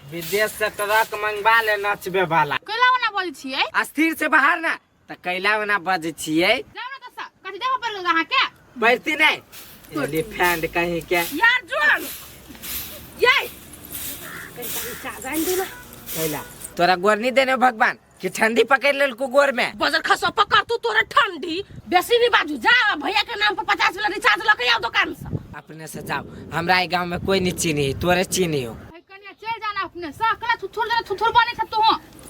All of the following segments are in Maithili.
विदेश से ट्रक मंगवा ले नचबे वाला। कैला ओना बजै छियै? अस्थिर से बाहर ना त कैला ओना बजै छियै। जाउ ने तसा, कथी देखऽ पड़ि गेल अहाँके? पड़ती नहीं एलिफेंट कहीं के। यार जोन ये कनी दे ना। कैला तोरा गोर नहीं देने भगवान कि ठंडी पकड़ लेलको गोर में? बजर खसो पकड़ तू तोरा ठंडी बेसी नहीं बाजू। जा भैया के नाम पर 50 वाला रिचार्ज लके आओ दुकान से। अपने से जाओ, हमरा ई गांव में कोई नहीं चीनी, तोरे चीनी हो। है कनिया चल जाना अपने से, कला थुथुर देना थुथुर बने छ तू।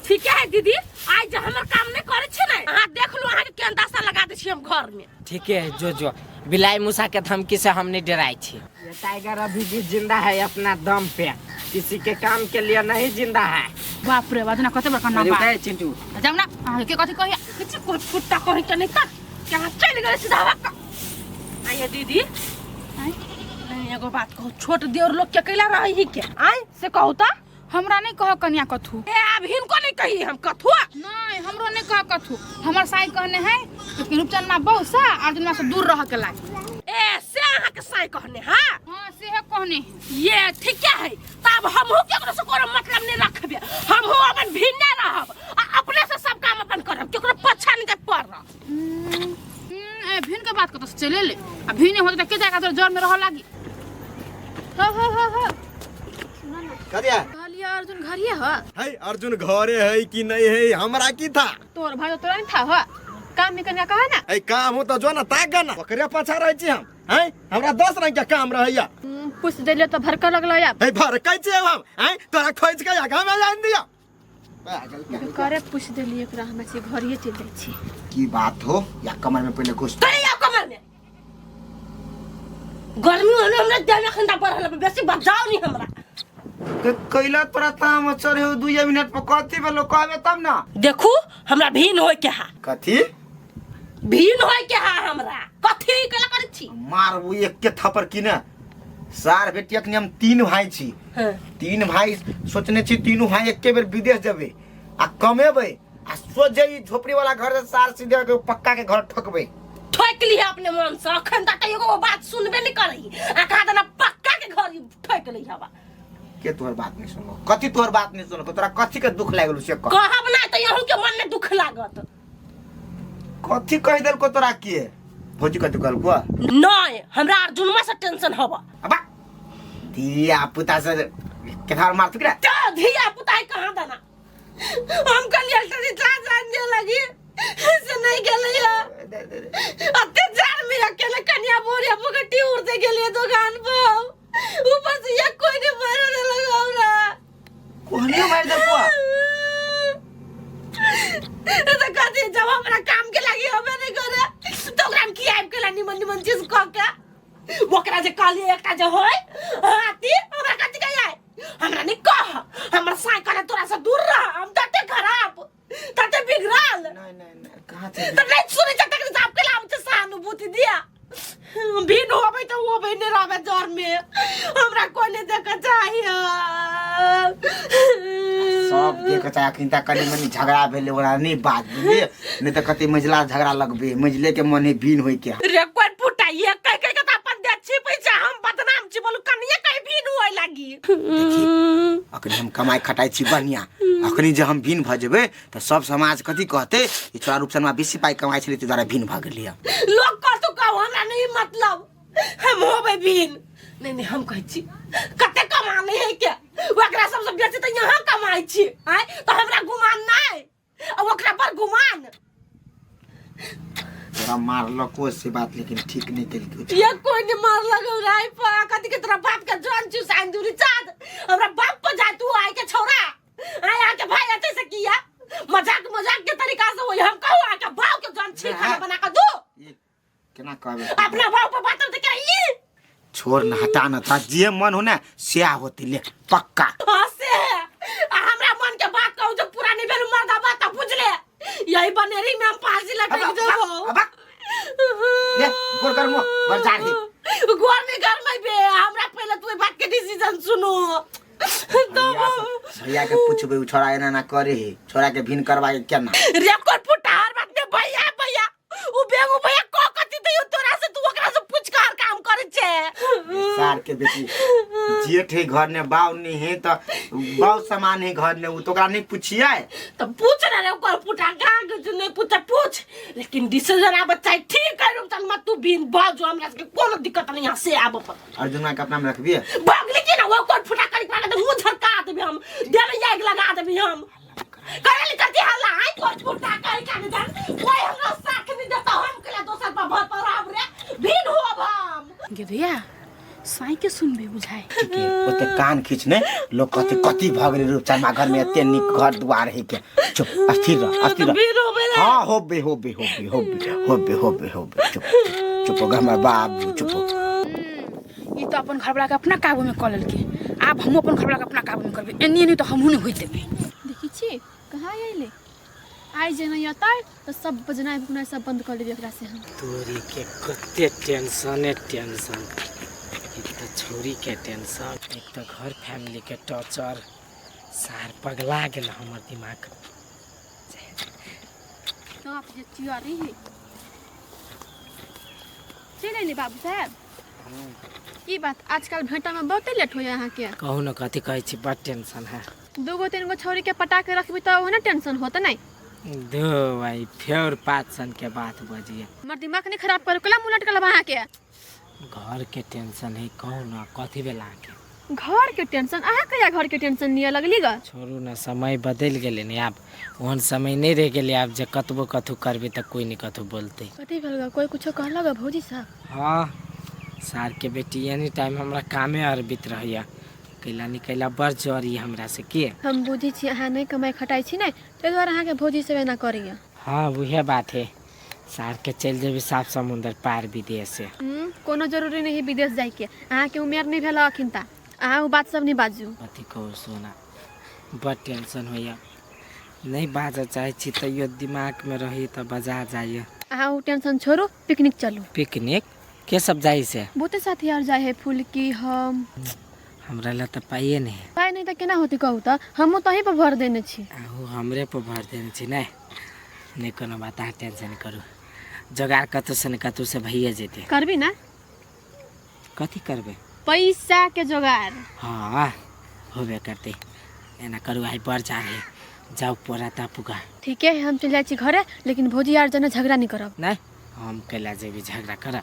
ठीक है दीदी, आज जे हमर काम नहीं करे छे ने, अहाँ देख लो अहाँ के केहन दशा लगा दे छी हम घर में। ठीक है जो जो बिलाई मूसा के धमकी से हम नहीं डराई छी। ये टाइगर अभी भी जिंदा है अपना दम पे, किसी के काम के लिए नहीं जिंदा है। बाप रे बाप, कते बड़का नाम अरे बा। उठाए चिंटू। जाऊ ना, अहाँ के कथी कहिया? किछु कोई फुट्टा कहि के नहीं कर कहाँ चलि गेलै सीधा हवा। आइए दीदी, आँय? नहीं एगो बात कहू, छोट देवर लोग के कैला रहै ही के आय से कहू त? हमरा नहीं कह कनिया कथू। ए आब हिनको नहीं कही हम कथू। नहीं हमरो नहीं कह कथू, हमर साई कहने है कि रूपचंद मा बहू सा अर्जुन मा से दूर रह के लागे। ए से अहाँ के साई कहने हां? हां से है कहने है। ये ठीक है, तब हमहू केकरो से कोनो मतलब नहीं रखबे, हमहू अपन भिन्ने रहब आ अपने से सब काम अपन करब, केकरो पछा नहीं दे पड़ रह। ए भिन के बात कत से चले ले, आ भिन होते त के जाएगा तो जर में रह लागी। हो हो हो हो करिया कहलिए अर्जुन घरिए ह? है अर्जुन घरे है कि नहीं है हमरा की था? तोर भाई तोरा नहीं था ह, काम में कनिया कहा ना? है काम हो त जो ना ताक ना, ओकरे पाछा रहै छी हम। है हमरा 10 रंग के काम रहैया। पूछ देलिए त भरका लगल या। है भरकै छी हम, है तोरा खोज के आगा में जान दिया। पागल कहीं का। करे पूछ देलिए एकरा, हमरा से घरिए चलि जाइ छी। की बात हो या कमर में पहले घुस चले जाओ कमर में, गर्मी होने हमरा देह में खंडा पड़ रहल बा, बेसी बजाओ नहीं हमरा। कैला तोरा ताम चढ़े हो 2 मिनट पर कथी भेलो कहबे तब ना। देखू हमरा भीन होय के हा। कथी भीन होय के हा हमरा? कथी कैला करै छी? मारबू एक के थप्पड़ की ना। सार बेटी अखनी हम 3 भाई छी। हाँ। 3 भाई सोचने छी तीनू भाई एके बेर विदेश जेबे आ कमेबे आ सोच जे झोपड़ी वाला घर से सार सीधे के पक्का के घर ठोकबे। ठोक लिहे अपने मन से, अखन तक एगो बात सुनबे नहीं करही आ कहा देना पक्का के घर ठोक ली हवा। के तोहर बात नहीं सुनो, कथी तोहर बात नहीं सुनो, तोरा कथी के दुख लागल से कह। कहब ना त यहू के मन में दुख लागत। कथी कह देलको तोरा के? भौजी कथी कहलको? नहीं हमरा अर्जुनमा से टेंशन हवा। अबा धिया पुता से केथार मारतु के? त धिया पुता कहां देना, हम कल रिचार्ज आन दे लगी से नहीं गेलै है। अते जार में अकेले कन्या बोरिया पकटी उड़ते गेलिए दुकान पर, ऊपर से ये कोई नहीं मारे लगा हमरा। कोहनियो मार देलको? तो कथी जब हमरा काम के लागी हबे नहीं करे तो ओकरा हम की आबि के निमन निमन चीज कह के ओकरा जे कहलिए एकटा जे होय हाथी हमरा कथी कहिए? हमरा नहीं कह, हमर साई करे तोरा से दूर रह, हम तते खराब तते बिगड़ल। नहीं नहीं नहीं कहां से तो नहीं सुनै छ तक साहब के लाम छै सहानुभूति दिया। भिन होबै त होबै नहीं रहबै जर में, हमरा कोई नहीं देख चाहिए। सब देख चाहे अखन तक कनी मनी झगड़ा भेलै ओकरा नहीं बात बुझलिए, नहीं त कते मझिला झगड़ा लगबे, मझिले के मन है भिन होय के। रे कोई फुटाइए कह कह के त अपन दे छी पैसा, हम बदनाम छी बोलू कनिए कहीं भिन होय लागी। देखी अखनी हम कमाई खटाई छी बढ़िया, अखनी जे हम भिन भ जेबै त सब समाज कथी कहते ई छोरा रूपसनमा बेसी पाई कमाई छलै तै दुआरे भिन भ गेलियै। लोग कथु कहू हमरा नहीं मतलब, हम होबै भिन नहीं नहीं हम कहै छी कते कमाने है के ओकरा सबसे बेसी त यहाँ कमाई छी आय, त हमरा गुमान नहीं आ ओकरा पर गुमान। तोरा मारलको से बात लेकिन ठीक नहीं केलको। ये कोई नहीं मारलक हमरा आई पर कथी के तोरा बाप के जान चुसाइन दूरी चाँद हमरा बाप पर जाय तू आई के छौरा आय आके भाई अते से किया मजाक मजाक के तरीका से होई, हम कहू आके बाप के जान छी खाना बना के दो। ये केना कहबे अपना बाप पर बात त के ई छोड़ न हटा न था जे मन हो ना से होती ले पक्का। हां से आ हमरा मन के बात कहू जो पूरा नहीं भेल मर्दा बात त बुझले यही बनेरी में हम फांसी लटक जबो। अब ले गोर करमो बरजार हे गोर नहीं करमै बे, हमरा पहले तू बात के डिसीजन सुनो। भैया के पूछबे उ छोरा एना ना करे हे, छोरा के भिन करवा के केना? रे कोन पुटार बात ने भैया भैया उ बेगु भैया को कथि दियो तोरा से, तू ओकरा से पूछ के हर काम करे छे। सार के बेटी जेठ है घर ने बाव नहीं है तो बाव सामान है घर ने, उ तो ओकरा नहीं पूछिए। तो पूछ ना रे ओकर पुटा गांग जो नहीं पूछे पूछ, लेकिन डिसीजन आब चाहे ठीक है रुपचन मत तू बिन बाजू, हमरा के कोनो दिक्कत नहीं यहाँ से आब पर। अर्जुना के अपना में रखबिए बगली की ना वो कोन फुटा करी पाके तो मुंह झरका देबी हम, देबे आग लगा देबी हम। करली करती हल्ला आई कोन फुटा करी काने जान कोई हमरा साथ नहीं देता, हम केला दोसर पर भर पर आब रे बिन हो अब हम। गे भैया साई के सुनबे बुझाए ओते कान खींचने लोग कहते कथी भऽ गेलै रूपचनमा घर में एते नीक घर दुआर है के। चुप अस्थिर रह अस्थिर रह। बिन होबे रे। हाँ होबे होबे होबे होबे होबे होबे होबे चुप चुप हो हमर बाबू चुप हो। ई तो अपन घरवाला के अपना काबू में कऽ लेलकै, आब हमहूँ अपन घरवाला के अपना काबू में करबै, एनी एनी तो हमहूँ नहीं होइत देबै। देखै छी कहाँ अयलै, आइ जे नहीं अतै तऽ सब बजनाइ भुकनाइ सब बंद कऽ लेबै एकरा से हम। तोरी के कते टेंशने टेंशन, एक तो छौरी के टेंशन, एक तो घर फैमिली के टॉर्चर, सार पगला गेल हमर दिमाग। तो आप जे चियारी है चलि अयली बाबू साहेब। की बात आजकल भेंटा में बहुते लेट होइए अहाँके? कहू न कथी कहै छी, बड़ टेंशन है। दूगो तीन गो छौरी के पटा के रखबी तऽ ओहो ने टेंशन होत नहीं? दो भाई फेर 5 सन के बात बजिए। हमर दिमाग नहीं खराब करू, केला मुँह लटकल बा अहाँके? घर के टेंशन है कहू न कथी भेल अहाँके? घर के टेंशन? अहाँ कहिया घर के टेंशन लिअ लगली ग? छोड़ू न, समय बदलि गेलै ने, आब ओहन समय नहीं रहि गेलै आब जे कतबो कथू करबै तऽ कोइ नहि कथू बोलतै। कथी भेल ग, कोइ कुछो कहलक ग भौजी साहब? हाँ सार के बेटी एनी टाइम हमरा कामे अरबित रहैया, कैला नहीं कैला बड़ जरी हमरा से के। हम बुझै छी अहाँ नहीं कमाइ खटाइ छी ने, ताहि दुआरे अहाँके भौजी सब एना करैया। हाँ उहे बात है, सार के चलि जेबै साफ समुंदर पार विदेश से। कोनो जरूरी नहीं विदेश जाइके, अहाँके उमेर नहीं भेल अखिन ता, अहाँ ओ बात सब नहीं बाजू। कथी कहू सोना, बड़ टेंशन होइया, नहीं बाजऽ चाहै छी तैयो दिमाग में रही तऽ बजा जाइए। अहाँ ओ टेंशन छोड़ू, पिकनिक चलू। पिकनिक के सब जाइ से? बहुते साथी आर जाइ है, फुलकी हम। हमरा ला तऽ पाइए नहीं है। पाइ नहीं तऽ केना होतै कहू तऽ, हमहूँ तही पर भर देने छी। अहूँ हमरे पर भर देने छी? नहीं नहीं कोनो बात, अहाँ टेंशन करू, जोगाड़ कतौ से ने कतौ से भइए जेतै। करबी ना? कथी करबै? पैसा के जोगाड़। हाँ होबे करतै, एना करू आइ बड़ जाड़ है, जाउ पोरा तापुगा। ठीके है, हम चलि जाइ छी घरे, लेकिन भौजी आर जना झगड़ा नहीं करब। नहीं हम कैला जेबी झगड़ा करब,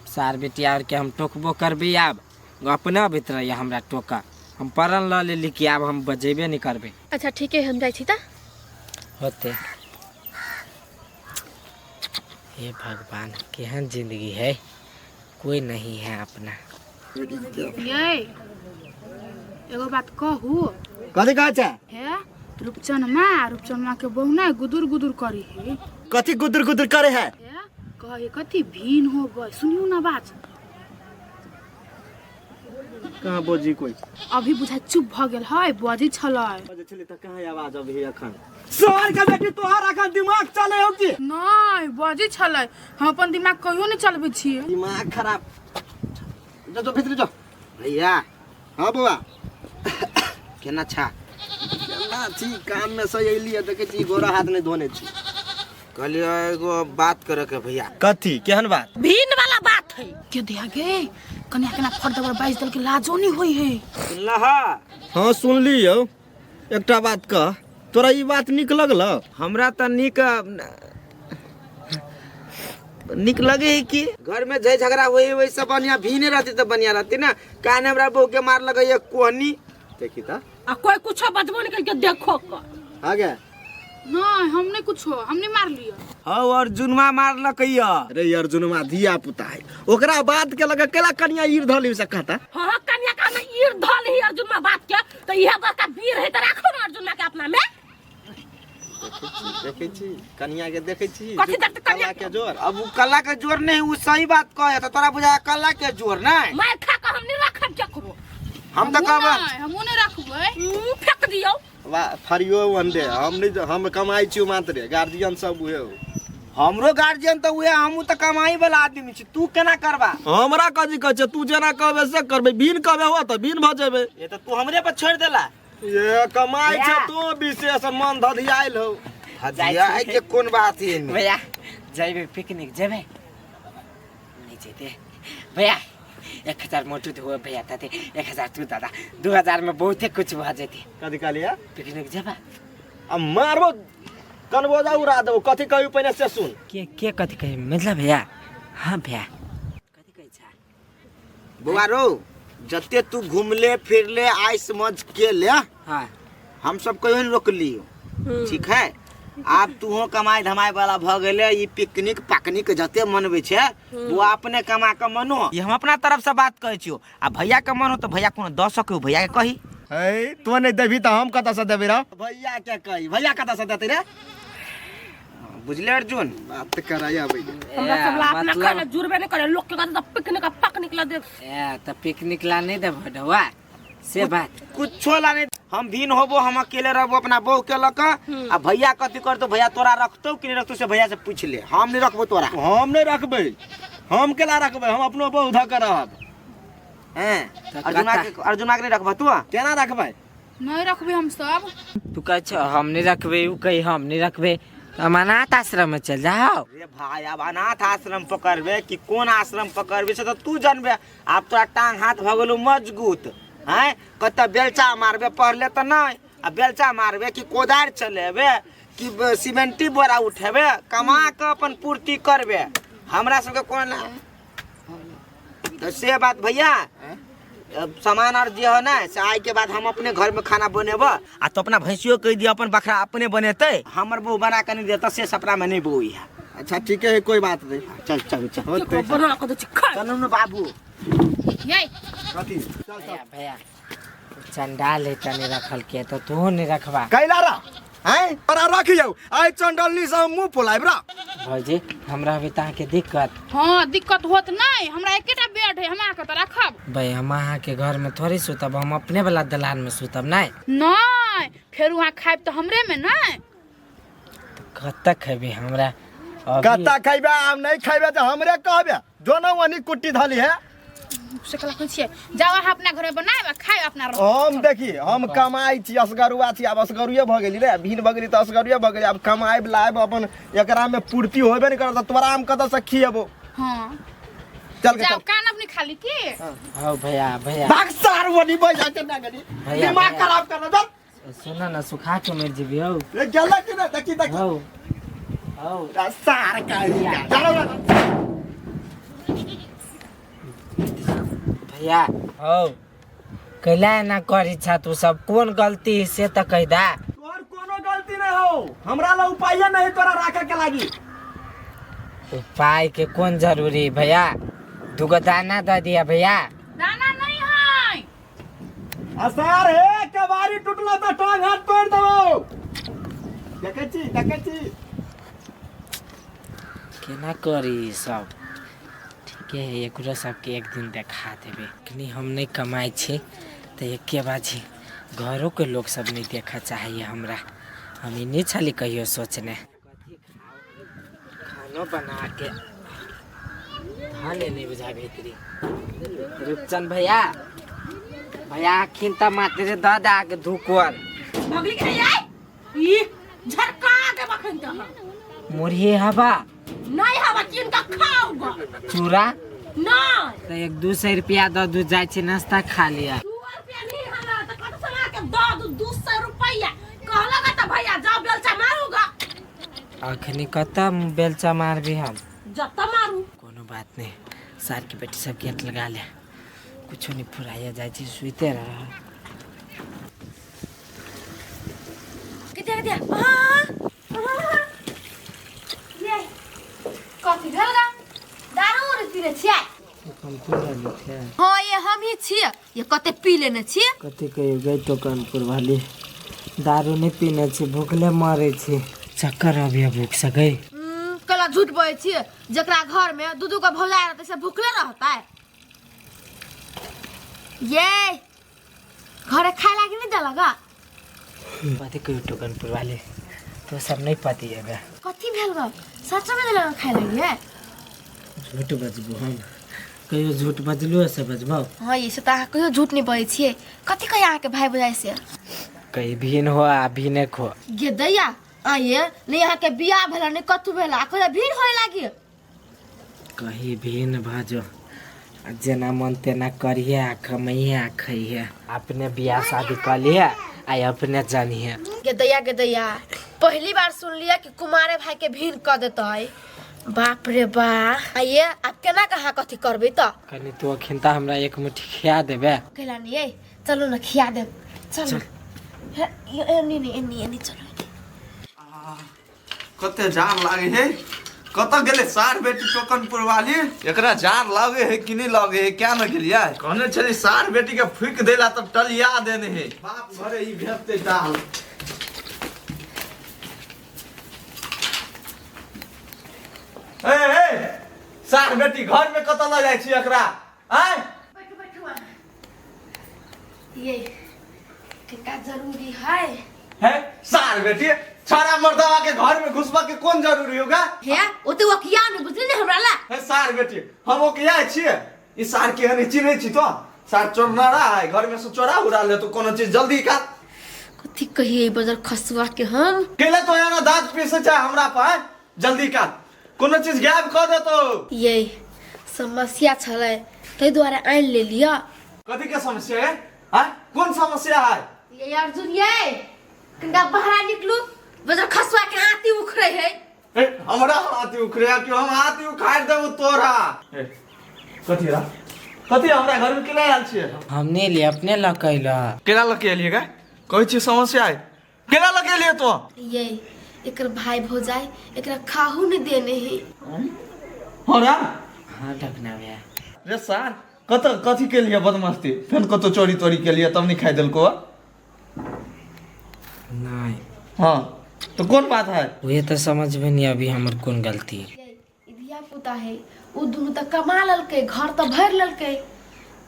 सार बेटी आर के हम टोकबो करबै, आब अपना अबैत रहैया हमरा टोका, हम परण लऽ लेली कि आब हम बजेबे नहीं करबै। अच्छा ठीके है, हम जाइ छी तऽ। होते हे भगवान, केहन जिंदगी है, कोई नहीं है अपना। ये एगो बात कहू? कथी कहै छै? हे रूपचनमा, रूपचनमा के बहु ने गुदुर गुदुर करी है। कथी गुदुर गुदुर करे है? हे कहे कथी भीन हो गए, सुनियो ना बात। कहाँ बजी कोई? अभी बुझा चुप भ गेल है, बजी छलै। बजै छलै तऽ कहाँ आवाज अभी अखन? सर के बेटी तोहार अखन दिमाग चले हो की? नहीं बजी छलै, हम अपन दिमाग कहियो नहीं चलबै छियै। दिमाग खराब। जा जो भीतर जो। भैया। हाँ बौआ। केना छा? केना छी, काम में से अयली देखै छी गोरा हाथ नहीं धोने छी। कहलियै एगो बात करे के भैया। कथी केहन बात? भीन वाला बात है। के दिया गे कन्या केना फट दबर बाइस दल के लाजो नहीं होई है। सुनला हा? हाँ सुनली यौ। एकटा बात कह, तोरा ई बात नीक लगल? हमरा तऽ नीक नीक लगे है कि घर में झै झगड़ा होई वैसे बढ़िया भीने रहती तऽ बढ़िया रहती ना, काहे हमरा बहू के मार लगैया कोहनी। देखी तऽ आ कोई कुछो बजबो नहीं करके देखो क। आ गया? नहीं हम नहीं कुछो, हम नहीं मार लियो। हाँ अर्जुनमा मारलकैया। अरे अर्जुनमा धिया पुता है, ओकरा बात के लगा केला कनिया ईर धली से कहता। हाँ कनिया का ना ईर धली अर्जुनमा बात के, तो यह बड़का वीर है त राखो ना अर्जुनमा के अपना में। देखै छी कनिया के, देखै छी कथी दर्द कनिया के जोर। अब उ कला के जोर नहीं, उ सही बात कहे त तोरा बुझा कला के जोर नहीं। मार खा के हम नहीं राखब केकरो। हम त कहब हमहूँ नहीं राखबै, फेंक दियौ। वाह फरियो वंदे, हम नहीं, हम कमाई छी मात्र, गार्जियन सब उहे हो। हमरो गार्जियन त उहे, हमहूँ त कमाई वाला आदमी छी, तू केना करबा? हमरा कथी कहै छै, तू जेना कहबे से करबै, बिन कहबे हो त बिन भ जेबै। ये त तू हमरे पर छोड़ देला। ये कमाई छै तू विशेष मन धधियाइल हो। धधियाइ के कोन बात है भैया? जइबै पिकनिक जेबै? नहीं जेते भैया, 1000 मोटू धो भैया थे, 1000 तू दादा, 2000 में बहुते कुछ भऽ जेतै। कथी कहलियै? पिकनिक जेबा। आ मारबो कनबोजा उड़ा देबो। कथी कहियो पहिने से सुन। के के कथी कही मतलब भैया? हाँ भैया कथी कहै छै? बौआ रो, जते तू घूमले फिरले आइस मज के ले, हाँ हम सब कहियो नहीं रोकलियो, ठीक है? आब तूहो कमाई धमाई वाला भ गेले, ई पिकनिक पाकनिक जते मनबै छै वो अपने कमा के मनो। ई हम अपना तरफ से बात कहै छियो, आ भैया के मन हो तो भैया कोनो दऽ सकै, भैया के कही। है तू नहीं देबी तऽ हम कतऽ से देबी रे? भैया के कही, भैया कतऽ से देतै रे? बुझले अर्जुन? बात कराया भैया। हमरा सब ला अपना खाना जुड़बे नहीं करे, लोग के कहते तऽ पिकनिक आ पकनिक ला देब। ए तऽ पिकनिक ला नहीं देब ढौआ, से बात कुछो ला नहीं। हम भिन्न होबो, हम अकेले रहबो अपना बहू के लऽ कऽ। आ भैया कथी करतो, भैया तोरा रखतो कि नहीं रखतो से भैया से पूछ ले। हम नहीं रखबो तोरा। हम नहीं रखबै, हम केला रखबै? हम अपनो बहू धऽ के रहब। हैं? तऽ अर्जुना कता- के, अर्जुना के नहीं रखबह तू? केना रखबै? नहीं रखबे हम सब। तू कहै छ हम नहीं रखबे, उ कही हम नहीं रखबे, तऽ हम अनाथ आश्रम में चल जाओ। रे भाई, अब अनाथ आश्रम पकड़बे कि कोन आश्रम पकड़बे से तऽ तू जानबे। आब तोरा टांग हाथ भऽ गेलौ मजबूत, हैं? कतऽ बेलचा मारबे पढ़ले तऽ नहीं, आ बेलचा मारबे कि कोदारि चलेबे कि सीमेंटी बोरा उठेबे, कमा कऽ अपन पूर्ति करबे। हमरा सबके कोन तो से बात भैया। अब सामान आर जे हो ना से आइ के बाद हम अपने घर में खाना बनेब, आ तो अपना भैंसियो कहि दिअ अपन बकरा अपने बनेतै, हमर बहू बना कऽ नहीं देतै से सपना में नहीं बहू है। अच्छा ठीक है, कोई बात नहीं। चल चल चल होतै। बना कऽ दै छी खाय। चलू ने बाबू। ये कथी? चल चल। भैया भैया चंडाल है तनी रखल के तो तू नहीं रखबा। कैला रा हैं तोरा रखियौ, आइ चंडलनी से हम मुंह फुलाइब रा। भौजी हमरा अभी तहाँ के दिक्कत। हाँ दिक्कत होत नहीं, हमरा एकेटा बेड है, हम आके तो रखब। भाई हम अहाँ के घर में थोड़ी सुतब, हम अपने वाला दलान में सुतब। नहीं नहीं फेर वहाँ खाइब तो हमरे में नहीं। कतऽ खेबी हमरा? कतऽ खैबे? आब नहीं खैबे तऽ हमरे कहबे, जो ना वनी कुट्टी धली है। से कला कहै छियै जाओ अहाँ अपना घर में बनायब आ खायब अपना रहो। हम देखी हम कमाइ छी, असगरुआ छी, आब असगरुए भऽ गेली रे, भिन भऽ गेली तऽ असगरुए भऽ गेली। आब कमाइब लाइब अपन एकरा में पूर्ति होबे नहीं करत, तोरा हम कतऽ से खिएबो? हाँ चल के जाओ चल। कान अपनी खाली की। हौ भैया भैया भाग सार वनी भैया के ना गली, भैया, दिमाग भैया। खराब कर चल। सुन न सुखा के मर जेबी हौ। ये गेला कि ना? देखी देखी। हौ हौ सार का चलो ना। भैया हौ कैला एना करी छा तू सब, कोन गलती है से तऽ कहि दा। तोहर कोनो गलती नहीं हो, हमरा ला उपाय नहीं तोरा राखे के लागी। उपाय के कोन जरूरी भैया, दूगो दाना दऽ दिया भैया। दाना नहीं है। असार हे कबारी टूटलो त टांग हाथ तोड़ देबो। देखै छी देखै छी केना करी ई सब? ठीके है, एकरो सबके एक दिन देखा देबै। अखनी हम नहीं कमाइ छी तऽ एके बाजी घरों के लोग सब नहीं देखऽ चाहैया हमरा। हम ई नहीं छली कहियो सोचने। खानो बना के धाने नहीं बुझा भीतरी। रूपचंद भैया भैया अखिन तऽ मात्र दऽ दे आके धुकुर। भगली के नहीं आय ई झरका के बखन त मुरही हवा नहीं हवा किन का खाऊगा चूरा नहीं तो 1-200 रुपया दऽ दू, जाइ छी नाश्ता खा लिया। 2 रुपया नहीं हमरा त कत सला के दऽ दू 200 रुपया कहलगा त भैया जाओ बेलचा मारूगा। अखनी कतऽ बेलचा मारबी हम? जत मारू। कोनो बात नहीं, सार के बेटी सब गेट लगा ले, कुछो नहीं फुराइया, जाइ छी सुते रह। किते किते हां ये कथी भेल गा? दारू उरू पीने छियै? कानपुर वाली थे। हाँ ये हम ही छियै, ये कते पी लेने छियै। कते कहियो गई तो कानपुर वाली दारू नहीं पीने छी, भूखले मरे छी, चक्कर अभी भूख से गई। कला झूठ बोले छियै, जकरा घर में दू दू गो भौजाई रहतै से भूखले रहतै। ये घरे खाए लागी नहीं देलक गा? कते कहियो तो कानपुर वाली तो सब नहीं पति है बे। कथी भेल गा? सच में देलक खाए लागी है? झूठ बजबो हम कहियो झूठ बजलू से बजबो? हाँ ये से त अहाँ कहियो झूठ नहीं बजै छियै। कथी कहिया अहाँके भाई भौजाई से? कहीं भीन हो आ भीने खो। गे दैया आइए नहीं अहाँके बियाह भेल नहीं कथू भेल आ कहिया भीन होए लागी? कहीं भीन भाजो आ जेना मन तेना करिहे आ कमैहे आ खैहे। अपने बियाह शादी कऽ लिहे आ अपने जानिहे। गेदैया गेदैया, पहली बार सुन लिया कि कुमारे भाई के भीन कर देते है। बाप रे बा, आइए आप केना कहाँ कथी करबे त? कनि तू अखन त हमरा एक मुट्ठी खिया देबे। कैला नहीं है, चलो ना खिया देब, चलो। हे, एनी नहीं, एनी एनी चलो। कते जार लागे है, कत गेले सार बेटी टोकनपुर वाली? एकरा जार लागे है कि नहीं लागे है क्या न गेलियै? कहने छली सार बेटी के फूक देला तब टलिया देने है। बाप घरे ई भेजते दाल। ए ए सार बेटी घर में कत ल जाय छी एकरा? आय बैठू बैठू अहाँ। ये किनका जरूरी है? है सार बेटी, छाड़ा मर्दवा के घर में घुसबा के कोन जरूरी होगा? हे ओते वकिया ने बुझली ने हमरा ला। हे सार बेटी, हम ओकिया छिए। ई सार के हनी चिन्है छी तो सार चोरनारा है, घर में से चोरा उड़ा ले तो कोनो चीज जल्दी का। कथी कहिए बजर खसुआ के हम? केला तो यहाँ दांत पीसे चाहे हमरा पर, जल्दी का कोनो चीज गायब कर दे तो। ये समस्या छलै तै दुआरे आनि ले लिअ। कथी के समस्या है? हाँ कौन समस्या है? ये अर्जुन ये कनिका बहरा निकलू, बजर खसुआ के हाथी उखड़े है। ए, हमरा हाथी उखड़े कि हम हाथी उखाड़ देबो तोरा? ए, कथी रा कथी हमरा घर में केला आयल छियै? हम नहीं लिए, अपने लऽ के अइलऽ। केला लऽ के एलियै गे? कहै छियै समस्या है, केला लऽ के एलियै तो? ये एकर भाई भौजाई एकरा खाहू नहीं देने है। हाँ रा? हाँ ढकना भैया। रे सार कत कथी के लिए बदमस्ती फेन कतो चोरी तोरी के लिए तब नहीं खाई देलको? नहीं। हाँ तो कौन बात है? वही तो समझ में नहीं अभी हमर कौन गलती। ई धिया पुता है, उ दुनू तो कमा ललकै, घर तो भरि ललकै,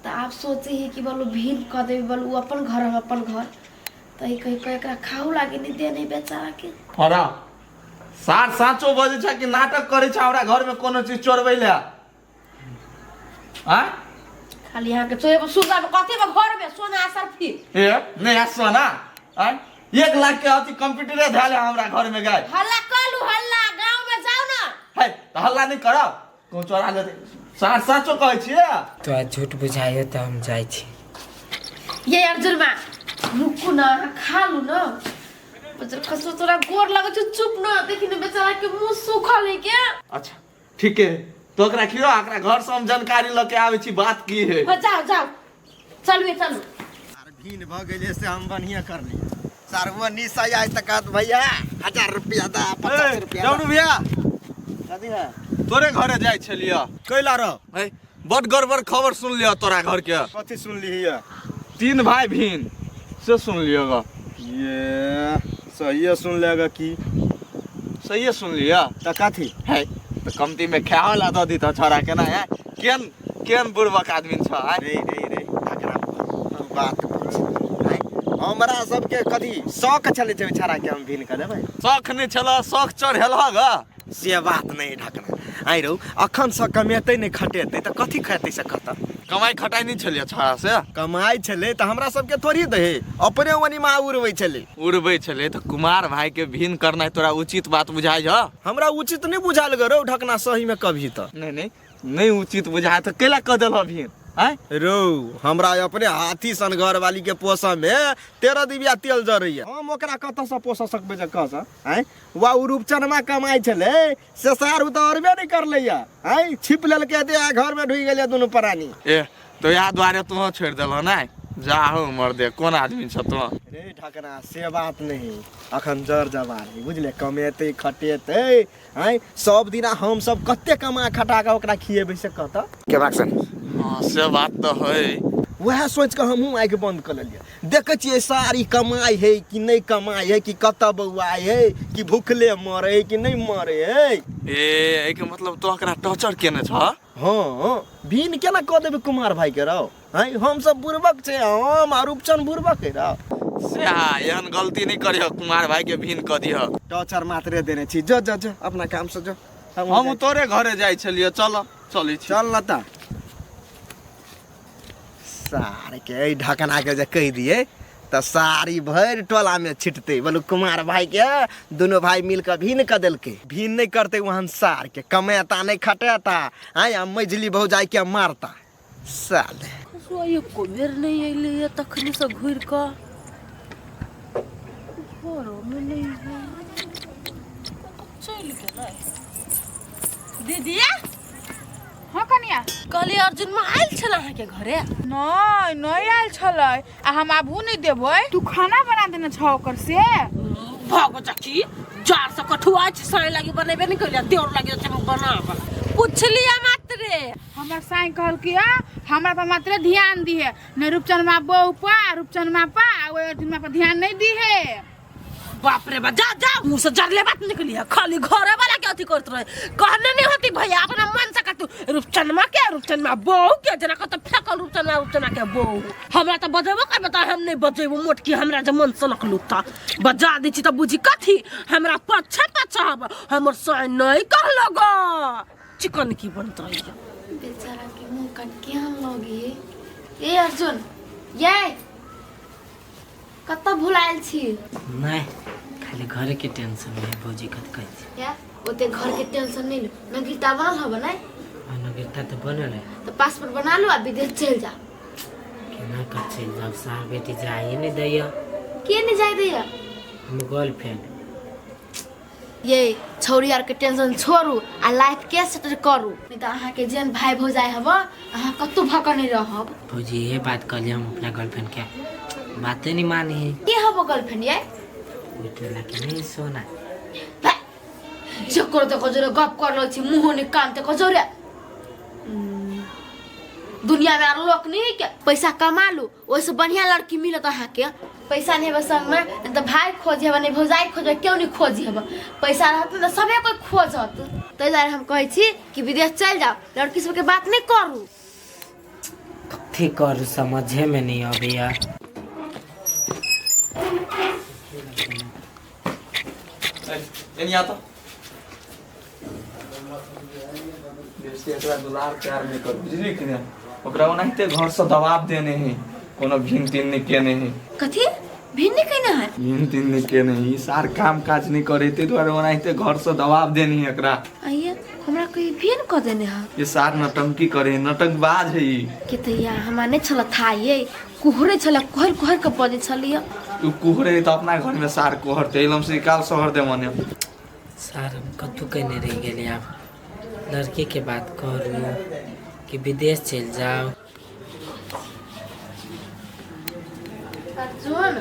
तो आप सोचे ही कि बोलू भीन कऽ देबै, बोलू उ अपन घर हम अपन घर, तऽ ई कहि कऽ एकरा खाहू लागे नहीं देने बेचारा के। हरा सार साँचो बजै छै कि नाटक करै छै हमरा घर में कोनो चीज चोरबै ले? आँ? खाली यहाँ के चोरेब सुगा में कथी में घर में सोना सरफी। ए नहीं आ सोना आँ 1 लाख के अथी कंप्यूटरे धैल है हमरा घर में गाय। हल्ला कलू हल्ला गांव में जाओ ना। है तो हल्ला नहीं करब कहूँ चोरा लेते। सार साँचो कहै छियै। तो आज झूठ बुझाइयो तो हम जाइ छी। ये अर्जुन माँ रुकू ना, खा लू ना। बजर खसो तोरा गोर लगै छौ, चुप ना, देखी ने बेचारा के मुंह सूखल है के। अच्छा ठीक है तो ओकरा खियो, ओकरा घर से हम जानकारी लऽ के आबै छी बात की है। हाँ, जाओ जाओ चलू चलू। आर भीन भऽ गेलै से हम बढ़िया करली। सारवा निशा आय तक कहत भैया 1000 रुपया दा, 50 रुपया जाऊ भैया। कथी है? तोरे घरे जाइ छलियै। कैला रह? है बड गड़बड़ खबर सुन लिअ तोरा घर के। कथी सुन लिहिय? 3 भाई भीन से सुन लिअ ग। ये सहिए सुन लेगा की? सहिए सुन लिअ। त कथी है त कमती में खाओ ला the दी त छोरा केना है, केन केन बुड़बक आदमी छ है? रे रे रे एकरा तू बात पूछ। हमरा सबके कथी शौक छलै छै छाड़ा के हम भीन कर देबै? शौक नहीं छल, शौक चढ़ेल ग। से बात नहीं ढकना। आइ रौ अखन से कमेतै नहीं खटेतै त कथी खेतै से कत? कमाई खटाई नहीं छलियै छाड़ा से? कमाई छलै त हमरा सबके थोड़ी दहे, अपने वनी मा उड़बै छलै। उड़बै छलै त कुमार भाई के भीन करनाइ तोरा उचित बात बुझाइ छ? हमरा उचित नहीं बुझाल ग रौ ढकना सही में कभी त। नहीं नहीं नहीं उचित बुझाय त केला क देलह भीन? आँय रौ हमरा अपने हाथी सन घर वाली के पोसऽ में 13 दिव्या तेल जरैया, हम ओकरा कतऽ से पोसऽ सकबै जे कह से? आँय वा उ रूपचनमा कमाइ छलै से सार उ तऽ अरबे नहि करलैया, आँय छिप लेलकै दे आ घर में ढुकि गेलै दुनू प्राणी। ए तो इएह दुआरे तोह छोड़ि देलह नहि? जाहो मर्दे कोन आदमी छ तोह। रे ढकना से बात नहीं, अखन जर जवान है बुझले, कमेतै खटेतै आँय सब दिना हम सब कते कमा खटा कऽ ओकरा खिएबै से कह तऽ? के भागसन? हाँ से बात तऽ है। वएह सोचि कऽ हमहूँ आँखि बंद कऽ लेलियै। देखै छियै सारी कमाइ है कि नहि कमाइ है, कि कतऽ बौआइ है, कि भुखले मरै है कि नहि मरै है। ए एहिके मतलब तोह एकरा टॉर्चर केने छह? हाँ भीन केना कऽ देबै कुमार भाई के रौ? आँय हम सब बुड़बक छै, हम आ रूपचन बुड़बक है रौ। से हाँ एहन गलती नहीं करिह, कुमार भाई के भीन कऽ दिह। टॉर्चर मात्रे देने छी, जो जो जो अपना काम से जो। हम तोरे घरे जाइ छलियै, चल चलै छी। चल न त सार के एहि ढकना के जे कहि दियै तऽ सारी भरि टोला में छिटतै। बोलू कुमार भाई के दुनू भाई मिल कऽ भीन कऽ देलकै। भीन नहीं करतै वहन सार के, कमेता नहीं खटेता, आँय आ मझली भौजाई के मारता। साले खुशुआ एको बेर नहि अयलैए तखनेसँ घुरि कऽ घरोमे नहि है चलि गेलै। दीदी। हाँ कनिया। कहली अर्जुन माँ आयल छल अहाँके घरे? नहीं नहीं आयल छलै आ हम आबू नहीं देबै, तू खाना बना देने छौ ओकर से। भगो चची जार से कठुआ छै साई लागी बनेबे नहीं करिया देवर लागी छै बनाब पुछलिया मात्रे। हमर साई कहलकी आ हमरा पर मात्रे ध्यान दिहे नहीं रूपचन मा बहू पा रूपचन मा पा ओइ अर्जुन मा पर ध्यान नहीं दिहे। बाप रे बा जा जा मुंह से जरले बात निकली है खाली घरे वाला के अथी करत रहे कहने नहीं होती भैया अपना मन से का तू रूपचनमा के रूपचनमा बहू के जना कत फेकल रूपचनमा रूपचनमा के बहू हमरा त बजेबो करबे त हम नहीं बजेबो मोटकी हमरा जे मन सनक लुता बजा दै छी त बुझी कथी हमरा पछा पछा हब हमर साई नहीं कहलो ग चिकन की बनत रही। बेचारा के मुंह कान केहन लगी। ए अर्जुन ये कतऽ भुलायल छी? नहीं खाली घर के टेंशन है भौजी कत कहै छी। या ओते घर के टेंशन नहीं लो नगीता बनल हब नहीं? नगीता तो बनल है तो पासपोर्ट बना लो आ विदेश चल जा। केना कर चल जाब सार बेटी जाए नहीं दैया। के नहीं जाए दैया? हम गर्लफ्रेंड। ये छौरी आर के टेंशन छोड़ू आ लाइफ के सेटल करू नहीं तो अहाँ के जेन भाई भौजाई हब अहाँ कतौ भक नहीं रहब। भौजी ये बात कहलिए हम अपना गर्लफ्रेंड के बातें नहीं मानी है। के हब गर्लफ्रेंड ये? उठे लाके नहीं सोना। चक्कर तो कजोरे गप कर लो छी मुंह ने कान ते कजोरे दुनिया में आर लोग नहीं के पैसा कमा लू ओइसे बढ़िया लड़की मिलत अहाँ के। पैसा नहीं हेबे संग में तो भाई खोज हेबे नहीं भौजाई खोज केओ नहीं खोज हेबे पैसा रहत न सबे कोई खोजत। ताहि दुआरे हम कहै छी कि विदेश चलि जाओ लड़की सबके बात नहीं करू। कथी करू समझे में नहीं अबैया। एनी आता बेसी एकरा दुलार प्यार नहीं कर बुझली कि नहीं ओकरा ओनाहिते घर से दबाव देने है कोनो भिन्न तिन नहीं केने है। कथी भिन्न नहीं केने है? भिन्न तिन नहीं केने है ई सार काम काज नहीं करे ते दुआरे ओनाहिते घर से दबाव देने है एकरा। आइए हमरा कोई भिन्न क देने है? ये सार नटंकी करे नटंकबाज है ई। के तैया हमरा नहीं छल था ये कुहरे छल कोहर कोहर के बजे छलिए। तू कुहरे त अपना घर में सार कोहरते एलम से काल शहर दे मने। सार हम कतू कहने रह गेली आब लड़की के बात करू कि विदेश चल जाओ। अर्जुन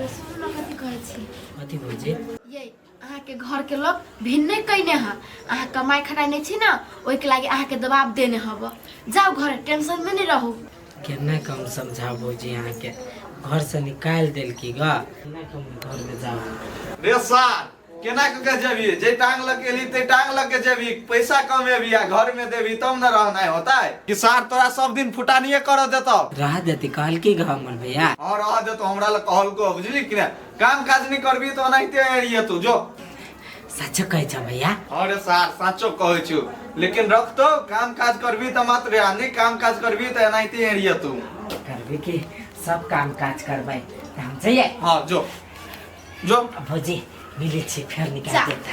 सुन न कथी कहै छी? कथी भौजी? ये अहाँ के घर के लोग भिन्न नहीं कइने है अहाँ कमाई खटाई नहीं छी न ओइ के लागि अहाँ के दबाव देने हब जाओ घर टेंशन में नहीं रहू। केना कम समझाओ भौजी अहाँ के घर से निकाल देल की ग केना कम घर में जाओ। रे सार केना के जेबी जे टांग लग एली ते टांग लग के जेबी पैसा कमेबी आ घर में देबी तब न रहना होता है कि सार तोरा सब दिन फुटानिए कर देतो। रह देती कहल की ग हमर भैया? हां रह देतो हमरा ल कहल को बुझली कि ना काम काज नहीं करबी तो ओनाहिते एरिए तू जो। सच कहै छ भैया? हां रे सार साचो कहै छु लेकिन रख तो काम काज करबी त मात्र आ नहीं काम काज करबी त एनाहिते एरिए तू। करबी की सब काम काज करबै त हम जइए। हां जो जो भौजी मिले छी फेर निकाल देता।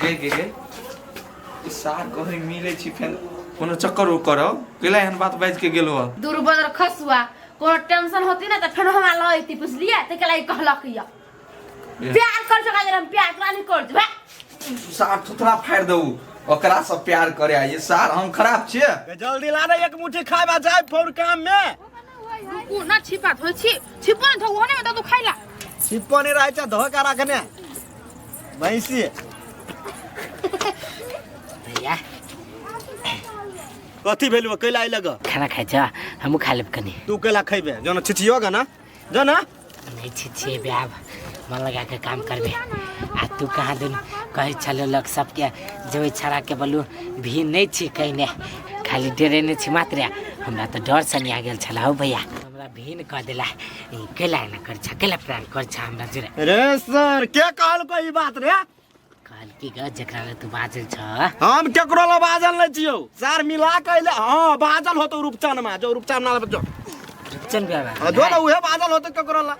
गे गे गे ई सार कहीं मिले छी फेर कोनो चक्कर उ करौ केला एहन बात बाज के गेलो। दूर बदर खसुआ कोनो टेंशन होती ना त फेर हमरा लइती बुझलिए त केला ई कहलक या प्यार कर सका जरा प्यार तोरा नहीं कर बे सार थुथरा फाड़ दऊ ओकरा सब प्यार करे आ ये सार हम खराब छिए। जल्दी ला रे एक मुट्ठी खाइबा जाय फौर काम में। रुकू ना छिपा धोइ छी छिपो न धो ओने में त तू खाइला। छिपो नहीं रहे छ धोका राखने भैंसी। भैया कथी भेलु कैला आइ लग? खाना खाइ छ हमहु खा लेब कनी। तू कैला खैबे जन छिछियो ग ना जो ना नहीं छिछिएबे आब मन लगा के काम करबे। आ तू कहाँ दिन कहै छलो लोग सबके जे छड़ा के बोलू भी नहीं छी कहिने खाली डरेने छी मात्र हमरा तो डर सनी आ गेल छला हो भैया हमरा भीन कह देला कैला एना कर छ कैला प्राण कर छ हमरा जुरे। रे सर के कहल को ई बात रे? कहल की ग जकरा ले तू बाजल छ। हम केकरो ल बाजल नहीं छियौ सार मिला के अइले। हां बाजल होतो रूपचन मा जो रूपचन ना जो रूपचन बे हां जो ना उहे बाजल होतो केकरो ल।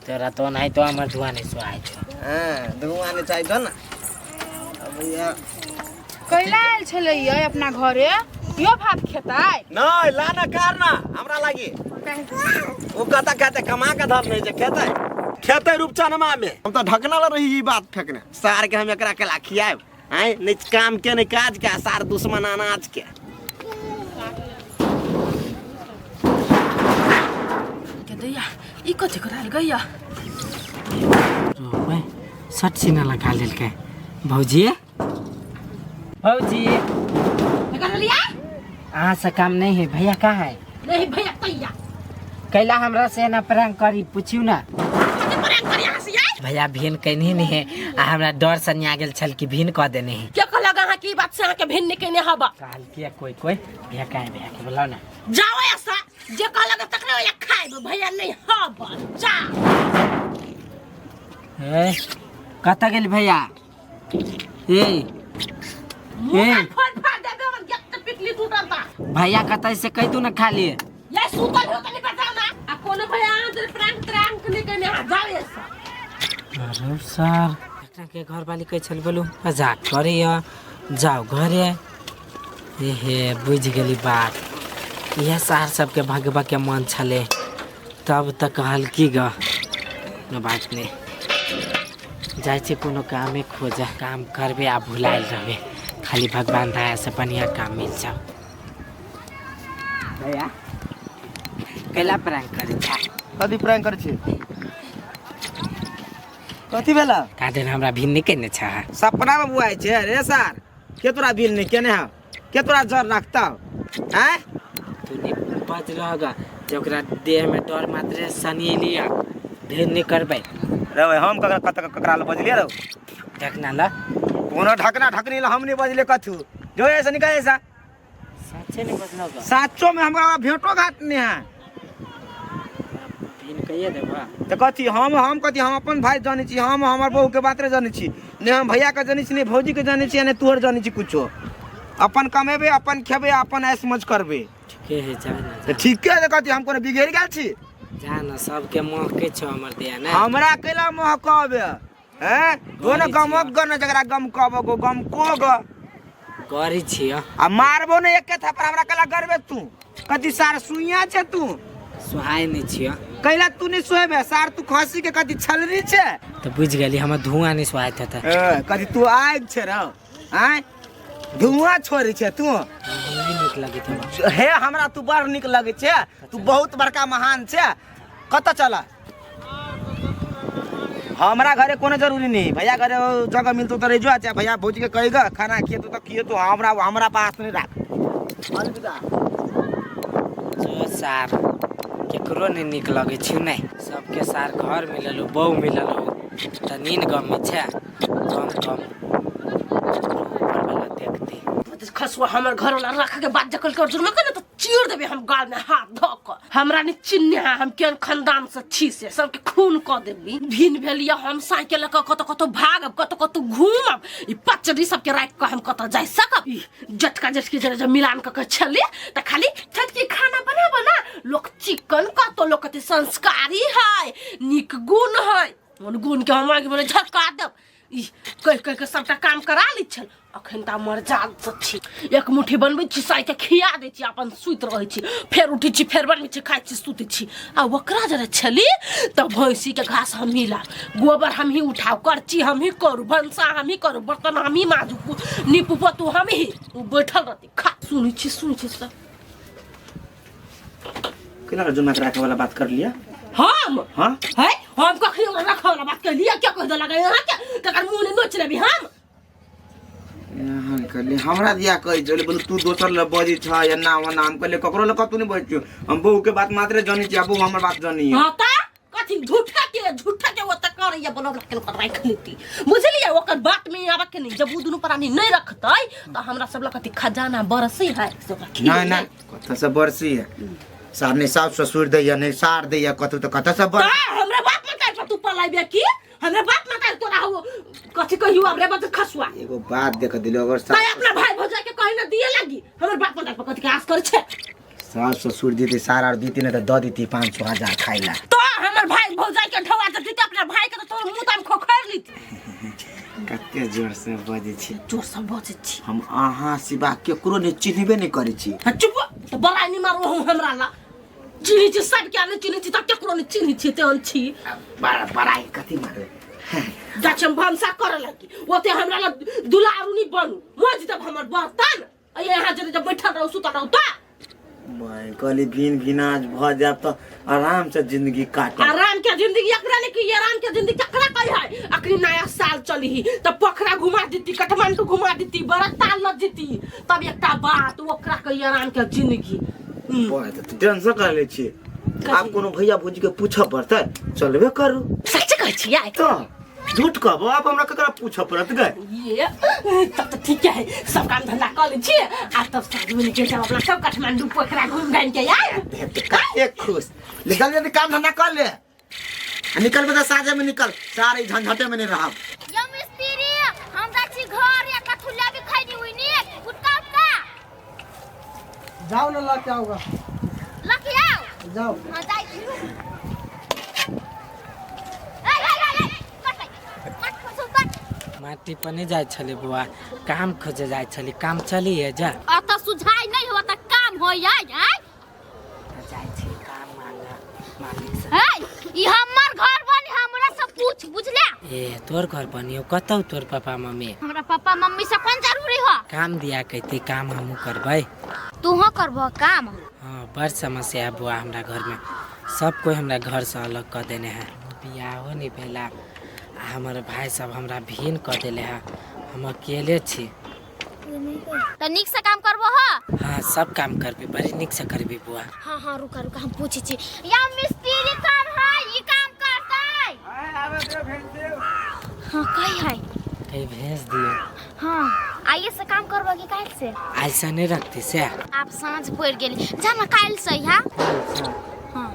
तोरा तो नहीं तो हमर धुआं नहीं सुहाय छ। हां धुआं नहीं चाहिए ना अब भैया कैला आयल छलै अपना घरे? रोटियो भात खेतै नहीं ला ना कार ना हमरा लागी ओ कता खेते कमा के धर नहीं जे खेते खेते रूपचनमा में हम तो ढकना ल रही ई बात फेंकने सार के हम एकरा केला खियाब आय नहीं काम के नहीं काज के सार दुश्मन अनाज के के दैया ई कथी करायल गैया रोपे सट सीना लगा लेलकै भौजी भौजी कर लिया अहाँ से काम नहीं है भैया कहाँ है नहीं भैया तैया कैला हमरा से ना प्रैंक करी पूछियो ना कथी प्रैंक करी अहाँ से यार भैया भिन कहनी नहीं है आ हमरा डर सनिया गेल छल कि भिन कह देने है के कहलक अहाँ की बात से अहाँ के भिन्न केने हबा कहल किया कोई कोई भैया कहाँ है भैया के बोलाओ ना जाओ ऐसा जे कहलक तकरे ओया खाइब भैया नहीं हबा जा ए कतऽ गेल भैया ए मुंह ए फोड़ फाड़ देबे हमर गेट ते पिटली टूटल बा भैया कतऽ से कह दू ना खाली ये सुतल हो तनी बताओ ना आ कोनो भैया अहाँ जे प्रैंक त्रैंक नहीं केने अहाँ जाओ ऐसा अरे सर एकटा के घर वाली कहै छल बोलू मजाक करैया जाओ घरे ए हे बुझि गेली बात इएह सार सबके भगबऽ के मन छलै तब तऽ कहल की ग कोनो बात नहि जाइ छी कोनो कामे खोजऽ काम करबै आ भुलायल रहबै खाली भगवान दया से बढ़िआँ काम मिल जाओ भैया कैला प्रैंक करै छै कथी प्रैंक करै छी कथी भेला काहे हमरा भिन्न नहि केने छै सपना में बुआइ छै रे सार के तोरा बिल नहीं केने हौ के तोरा जर रखता आँय तू नहीं बच रहगा जे ओकरा देह में डर मात्र सनिएली ढेर नहीं करबै रे भाई हम ककरा कत ककरा ल बजलिए रौ ढकना ल कोनो ढकना ढकनी ल हम नहीं बजले कथू जो ऐसा निकल ऐसा सच्चे नहीं बजलो गा साचो में हमरा भेंटो घाट नहीं है भिन कहिए देबा तो कथी हम कथी हम अपन भाई जानै छी हम हमर बहू के बात रे जानै छी ने हम भैया के जानै छी ने भौजी के जानै छी ने तोहर जानै छी कुछो अपन कमेबे अपन खेबे अपन ऐश मौज करबे ठीके है जा ना तऽ ठीके है कथी हम कोनो बिगड़ि गेल छी जा ना सबके महके छौ हमर देह ने हमरा कैला महकबे हैं दोनो गमक ग न जकरा गम कहबो गो गम को ग गरी छियो आ मारबो ने एके थप्पड़ हमरा कैला गरबे तू कथी सार सुइया छे तू सुहाय नहीं छियो कैला तू नहीं सोहेबे सार तू खसी के कथी छलरी छे तो बुझ गेली हमर धुआं नहीं सुहाइत होता ए, कथी तू आगि छे रौ आँय धुआं छोड़ै छे तू नहीं नीक लगैत होबा हे हमरा तू बड़ नीक लगै छे तू बहुत बड़का महान छे कतऽ चल हमरा घरे कोनो जरूरी नहीं भैया घरे जगह मिलतो तो रह जो चाहे भैया भौजी के कहेगा खाना खिए तो खिए तो हमरा हमरा पास नहीं राख अलविदा जो सार केकरो नहीं नीक लगै छै नहि सबके सार घर मिलल हो बहू मिलल हो तऽ नीन गम छै कम कम ऊपर वाला देखते खसुआ हमर घर वाला रख के बाद जकल कर जुर्म के ना तो चीर देबे हम गाल में हाथ धऽ कऽ हमरा नहीं चिन्ह है हम केहन खानदान से छी से सबके खून कऽ देबी भिन भेलिया हम साइकिल लऽ कऽ कतऽ कतऽ भागब कतऽ कतऽ घूमब ई पचड़ी सबके राखि कऽ हम कतऽ जाय सकब ई जटका जटकी जरे जब मिलान कऽ के छली तऽ खाली छटकी खाना बनाब ना लोक चिकन कतौ लोक कते संस्कारी है नीक गुण है मन गुण के हम आगे बोले झटका देब ई कहि कहि के सबटा काम करा लै छल अखन तऽ मरजाद से छी एक मुट्ठी बनबै छी साइ के खिया दै छी अपन सुति रहै छी फेर उठै छी फेर बनबै छी खाइ छी सुतै छी आ ओकरा जरे छली तऽ भैंसीके घास हमही लाब गोबर हमही उठाउ करची हमही करू भनसा हमही करू बर्तन हमही माजू नीपू पोतू हमही ओ बैठल रहती खा सुनै छी सुनै छी सब केना जुमा के राखे वाला बात कर लिया हम हाँ है हम कखनी ओकरा रखै वाला बात कहलियै क्या कह देलक अहाँ के तकर मुँह नहि नोच लेबी हम यहाँ कहली हमरा दिया कहै छलै बोलू तू दोसर लग बजै छ एना ओना हम कहलियै ककरो लग कतहु नहि बजै छियौ हम बहू के बात मात्रे जनै छी आ बहू हमर बात जनैया हाँ ता कथी झूठा के झूठा के ओतऽ करैया बोलो हमरा केना राखि लेती बुझलियै ओकर बात में आबऽ के नहीं जब उ दुनू प्राणी नहीं रखतै तऽ हमरा सब लग कथी खजाना बरसै है से ओकरा खिलेबै। नहि नहि कतऽ से बरसी है सार नहि साउस ससुर दैया नहि सार दैया कतौ तऽ कतऽ से बर ता हमरा बाप माता पर तू पलाइबे की हमरा बाप माता तोरा हो कथी कहियो हमरे बात खसुआ एगो बात देख दिलो अगर ताई सास अपना भाई भौजाई के कहि न दिए लागी हमर बाप माता पर कथी के आस कर छे सास ससुर दीती सार आर दीती नहि तऽ दऽ दीती 500 1000 खाइ ला तो हमर भाई भौजाई के ढवा दे दीते अपना भाई के तो तोर मुंह ताम खोखर लीती कते जोर से बजै छी। जोर से बजै छी। हम अहाँ सिवा केकरो नहि चिन्हबे नहि करै छी। हाँ, चुप तऽ बड़ा नहीं मारो हूँ हमरा ला। चिन्है छी सबके, नहि चिन्है छी तऽ केकरो नहि चिन्है छी तेहन छी। बड़ा बड़ाई कथी मारे? जाइ छी हम भनसा करऽ लागी, ओते हमरा ला दुलारू नहीं बनू। मज देब हमर बर्तन आ यहाँ जरे जब बैठल रहू सुतल रहू तऽ। मैं कहली भिन भिनाज भऽ जायब तऽ आराम से जिंदगी काटब। आराम के जिंदगी एकरा ने कि आराम के जिंदगी ककरा कही है? अखनी नया साल चली तऽ पोखरा घुमा देती, काठमांडू घुमा देती, बड़ा ताल लग जेती, तब एकटा बात ओकरा कही आराम के जिंदगी। बड़ तऽ टेंशन कर ले छी। आब कोनो भैया भौजी के पूछऽ पड़तै? चलबे करू। सच्चे कहै छियै? तऽ झूठ कहबो? आब हमरा ककरा पूछऽ पड़त गए? ये तब तो ठीक है, सब काम धंधा कर ले छी आ तब साँझ में निकल जाब अपना सब काठमांडू पोखरा घूम घाम के आए। कते खुश ले जल्दी जल्दी काम धंधा कर ले आ निकलबे तऽ साँझे में निकल, सारे झंझटे में नहीं रहब। यो मिस्त्री, हम जाइ छी घर या कथु लेबी खैनी उइनी उठका उठका। जाओ ना, ला के आओगा। लऽ के आओ। जाओ। हाँ जाइ छी। ए ए ए ए कट कट कट कट। माटी पर नहीं जाइ छलै बौआ, काम खोजे जाइ छलै, काम चली है जा। अतऽ सुझाइ नहि हो तऽ काम होय आय आय। जाइ छी काम मांगा मालिक से। हे ई हमर घर बनी, हमरा से पूछ बुझले। ए तोर घर बनियो कतौ तोर पापा मम्मी? हमरा पापा मम्मी से कोन जरूरी हो? काम दिया कहते काम हमहूँ करबै। तूहो करबह काम? हाँ बड़ समस्या है बुआ हमरा घर में, सब कोई हमरा घर से अलग कर देने है। बियाहो नहीं भेला आ हमर भाई सब हमरा भिन्न कर देले है, हम अकेले छी। तऽ नीक से काम करबो हो? हाँ सब काम करबी, बड़ी नीक से करबी बुआ। हाँ हाँ रुका रुका हम पूछै छी। या मिस्त्री काम है ई काम करतै? हाँ कही है। कहीं भेज दिए। हाँ आइए से काम करबो कि काल्हि से? ऐसा नहीं रखती से। आब साँझ पड़ि गेली, जा ना काल्हि से हा। हाँ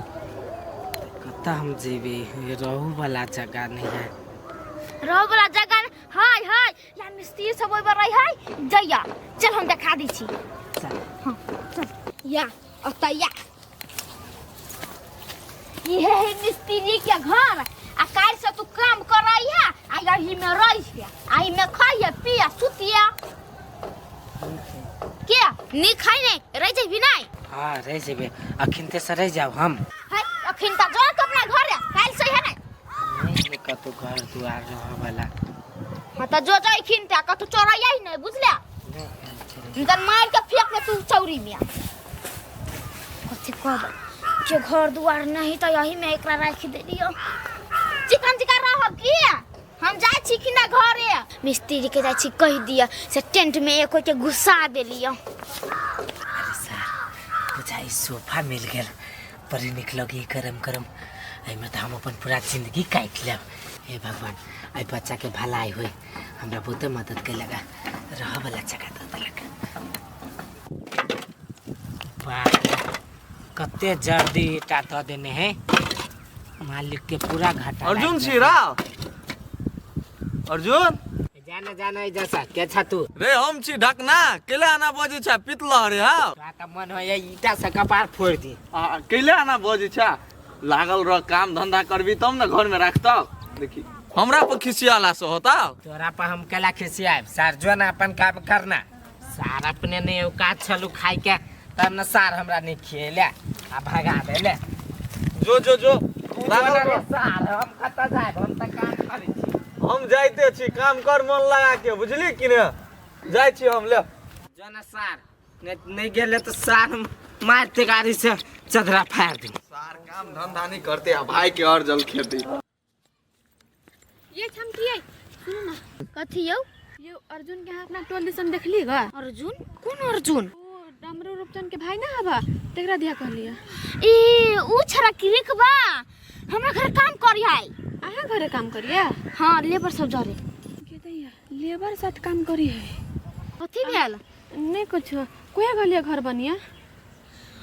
कतऽ हम जेबे, रहू वाला जगह नहीं है। रहू वाला जगह हाय हाय या मिस्त्री सब ओइ पर रही है जइया, चल हम देखा दै छी। हाँ चल या ओतऽ या इहे है मिस्त्री के घर आ काल्हि से तू काम करई है आ यही में रही है आ एही में खाइए पिए सुतिए के नीक है नहीं रह जेबी नहीं? हाँ रह जेबे, अखिन ते से रह जाओ हम। है अखिन त जो के अपना घर है काल्हि से है नहीं? नहीं कतौ घर दुआर रह वाला। हाँ त जो जाई खिन त कतौ चोरैया ही नहीं बुझले, निकल मार के फेंक दे तू चौरी में। कथी कहब के घर दुआर नहीं त यही में एकरा राखि देलियो। चिकन चिकन रहब की हम जाइ छी कि ना घरे? मिस्त्री के जाइ छी कहि दिअ से टेंट में एक के घुसा देलियो। अरे सर बुझाई सोफा मिल गेल, बड़ी निक लगी गरम गरम, एहिमे तऽ हम अपन पूरा जिंदगी काटि लेब। हे भगवान एहि बच्चा के भलाई होई, हमरा बहुते मदद कयलक, रहऽ वाला जगह दऽ देलक। वाह कते जल्दी ईटा दऽ देने है, मालिक के पूरा घाटा। अर्जुन छी राव? अर्जुन जाना जाना जैसा के छा तू? रे हम छी ढकना, केले आना बजै छा पितलह रे। हाँ तोरा तऽ मन होइए ईटा से कपार फोड़ि दी। आ केले आना बजै छा, लागल रह काम धंधा करबी तब ने घर में राखतौ। देखी हमरा पर खिसियाला से होता। तोरा पर हम केला खिसियाब सार, जो ना अपन काम करना सार, अपने नहीं औकात छलू खाइ के तब न सार हमरा नहीं खिएले आ भगा देले। जो जो जो लागल रह। सार हम कतऽ जायब, हम तऽ काम करै छी। हम जाइते छी काम कर मन लगा के, बुझली कि ने? जाइ छी हम ले। जो ना सार नहीं गेले तो सार मारते गाड़ी से चदरा फाड़ दी। सार काम धंधा नहीं करते आ भाई के और जल खेती। ये हम की है सुनो ना। कथी यौ? ये अर्जुन के यहाँ अपना टोल दिसन देखली गा? अर्जुन? कोन अर्जुन? ओ डमरू रूपचंद के भाई ना हवा, तेकरा दिया कहलिए। ए ऊ छड़ा किरिक बा हमरा घर काम करी है। अहाँ घरे काम करिए? हाँ लेबर सब जरे। के दैया लेबर साथ काम करी है। कथी भेल? नहीं कुछ, कोया गलिया घर बनिया?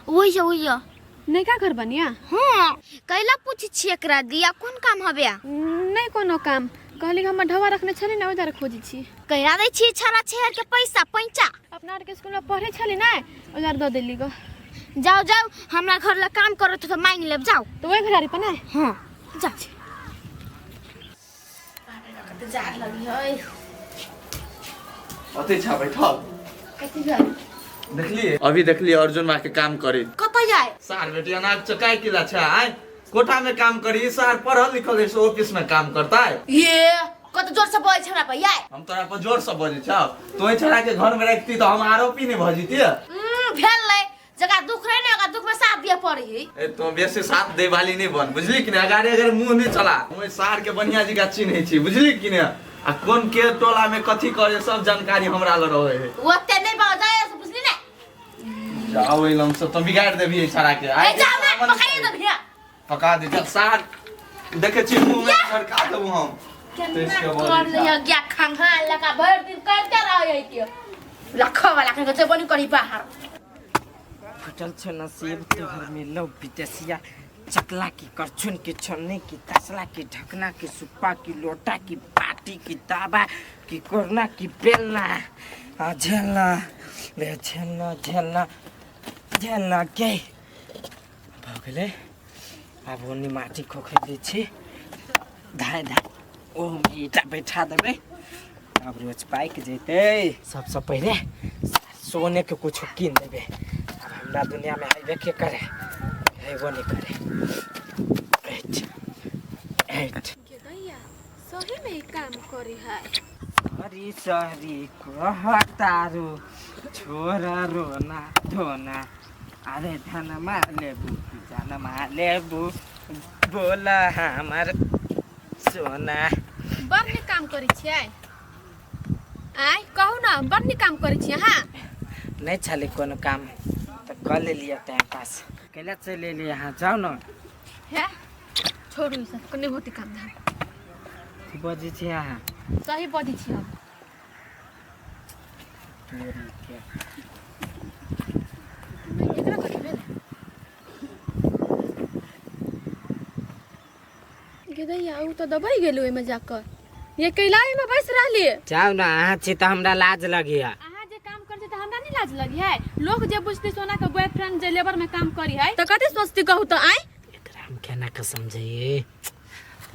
वही है वही है। नहीं का घर बनिया? हाँ कैला पूछ छी एकरा दिया कोन काम हबे? नहीं कोनो काम, कहली हमर ढवा रखने छली ना उधर खोजी छी। कहिया दै छी छड़ा छेर के पैसा पैंचा? अपना आर के स्कूल में पढ़े छली ना उधर दऽ देली गो। जाओ जाओ हमरा घर ला काम करो तो मांग लेब जाओ। तो वही घर पर ना? हाँ जाओ। कते जाड़ लगी है। अते छा बैठल कथी भेल? देखलिए अभी देखलिए अर्जुन माँ के काम करे कतऽ जाय? सार बेटी अनाज चकाय किला छै आय कोठा में काम करी सार पढ़ल लिखल है से ऑफिस में काम करता है। ये कत जोर से बजै छै हमरा पर याय। हम तोरा पर जोर से बजै छौ, तोही छोड़ा के घर में रखती तो हम आरोपी नहीं भऽ जैती। भेल नै जकरा दुख रहे ने ओकरा दुख में साथ दिए पड़ी है। ए तो बेसी साथ दे वाली नहीं बन, बुझली कि नहीं? अगाड़े अगर मुंह नहीं चला हम सार के बढ़िया जी का चिन्है छी, बुझली कि नहीं? आ कोन के टोला में कथी करे सब जानकारी हमरा लग रहे है। ओते नहीं बजाय से बुझली ने? जाओ एलम सब तो बिगाड़ देबी ए छड़ा के। ए जाओ ना पकड़िए दे भैया। पका दे चल सार देखे छी मुंह में छड़का देबू हम। केना कर ले गया खंघा लगा भर दिन करते रहे के लखो वाला के जेबो नहीं करी बाहर। फटल छो नसीब तोहर मिलो विदेशिया चकला की करछुन की छन्नी की तसला की ढकना की सुप्पा की लोटा की बाटी की ताबा की कोरना की बेलना आ झेलना ले झेलना झेलना झेलना के भऽ गेलै। आब ओनी माटी खोखरि दै छी, धाय धाय ओहूमे ईटा बैठा देबै, आब रोज पाकि जेतै। सबसँ पहिले सोने के कुछो कीन देबै। आब हमरा दुनियामे हेबे के करे, हेबो नहीं करे। एठ एठ सही में ई काम करे है। हरी सहरी कहतारू छोरा रोना धोना, अरे धनमा लेबू जनमा लेबू बोला हमर सोना। बड़ नीक काम करै छियै आय, कहू ना बड़ नीक काम करै छियै अहाँ। नहीं छलै कोनो काम तऽ कऽ लेलियै टाइम पास। कैला चलि एलियै अहाँ? जाउ ने। हे छोड़ू ई सब, नहि होतै काम धाम। की बजै छियै अहाँ? सही बजै छी हम। एकरा कथी भेल? गे दैया उ तऽ दबाइ गेल ओहिमे जाकऽ। ये कैला ओहिमे बैस रहलियै? जाउ ने अहाँ छी तऽ हमरा लाज लगैया। अहाँ जे काम करै छी तऽ हमरा नहीं लाज लगी है? लोग जे बुझते सोना के बॉयफ्रेंड जे लेबर में काम करी है तऽ कथी सोचती कहू तऽ आय? एकरा हम केना के समझैयै?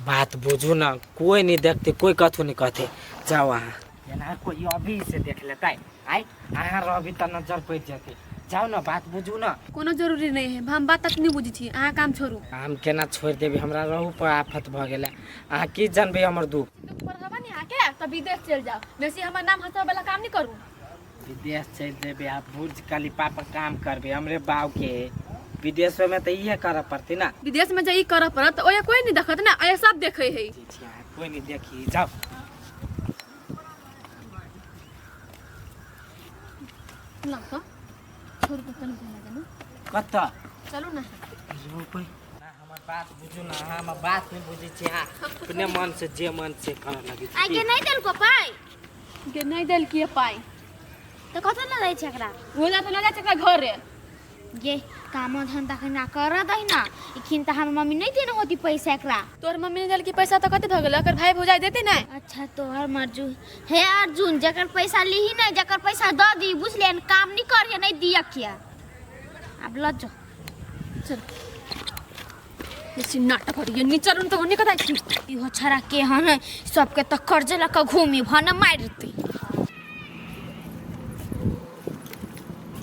बात बुझू ना, कोई नहीं देखते, कोई कथू नहीं कहते। जाओ अहाँ, एना कोई अभी से देख लेतै आय, अहाँ रहबी तऽ नजर पड़ि जेतै। जाओ ना, बात बुझू ना। कोनो जरूरी नहीं है, हम बात तक नहीं बुझै छी, अहाँ काम छोड़ू। हम केना छोड़ि देबै? हमरा रहू पर आफत भऽ गेलै। अहाँ की जानबै हमर दुख? दुख पर रहबा नहीं अहाँके तऽ विदेश चलि जाओ, बेसी हमर नाम हंसाबै वाला काम नहीं करू। विदेश चलि जेबै आ बुर्ज खलीफा पर काम करबै हमरे बाप के। विदेश में तऽ इहे करऽ पड़तै ना। विदेश में जे ई करऽ पड़त तऽ ओए कोई नहीं देखत ना, ओए सब देखै है। जी जी, अहाँ कोई नहीं देखी, जाओ। लाओ तऽ छोड़ू तऽ तनी घुमा देना। कतऽ चलू ना। रोपै ना, हमर बात बुझू ना। अहाँ हमर बात नहीं बुझै छी, अहाँ अपने मन से जे मन से करऽ लगै आइ छी। के नहीं देलको पाइ? गे नहीं देलकिए पाइ। तऽ कतऽ लऽ जाइ छै एकरा? ओ जा तऽ लऽ जाइ छै एकरा घरे। गे कामो धंधा के ना कर दही ना, इखिन तऽ हमर मम्मी नहीं देने होती पैसा एकरा। तोहर मम्मी ने देलकी पैसा तऽ कते भऽ गेल? एकर भाई भौजाई देते नहीं? अच्छा तोहर मर्जू हे अर्जुन, जकर पैसा लीही नहीं जकर पैसा दऽ दी, बुझलियै? काम नहीं करिए नहीं दिया किया। आब लऽ जो। चल बेसी नाटक करिए नी, चलू न तऽ ओन्ने कतऽ छी? इहो छड़ा के हन सबके तऽ कर्ज लऽ कऽ घूमी भन मारती।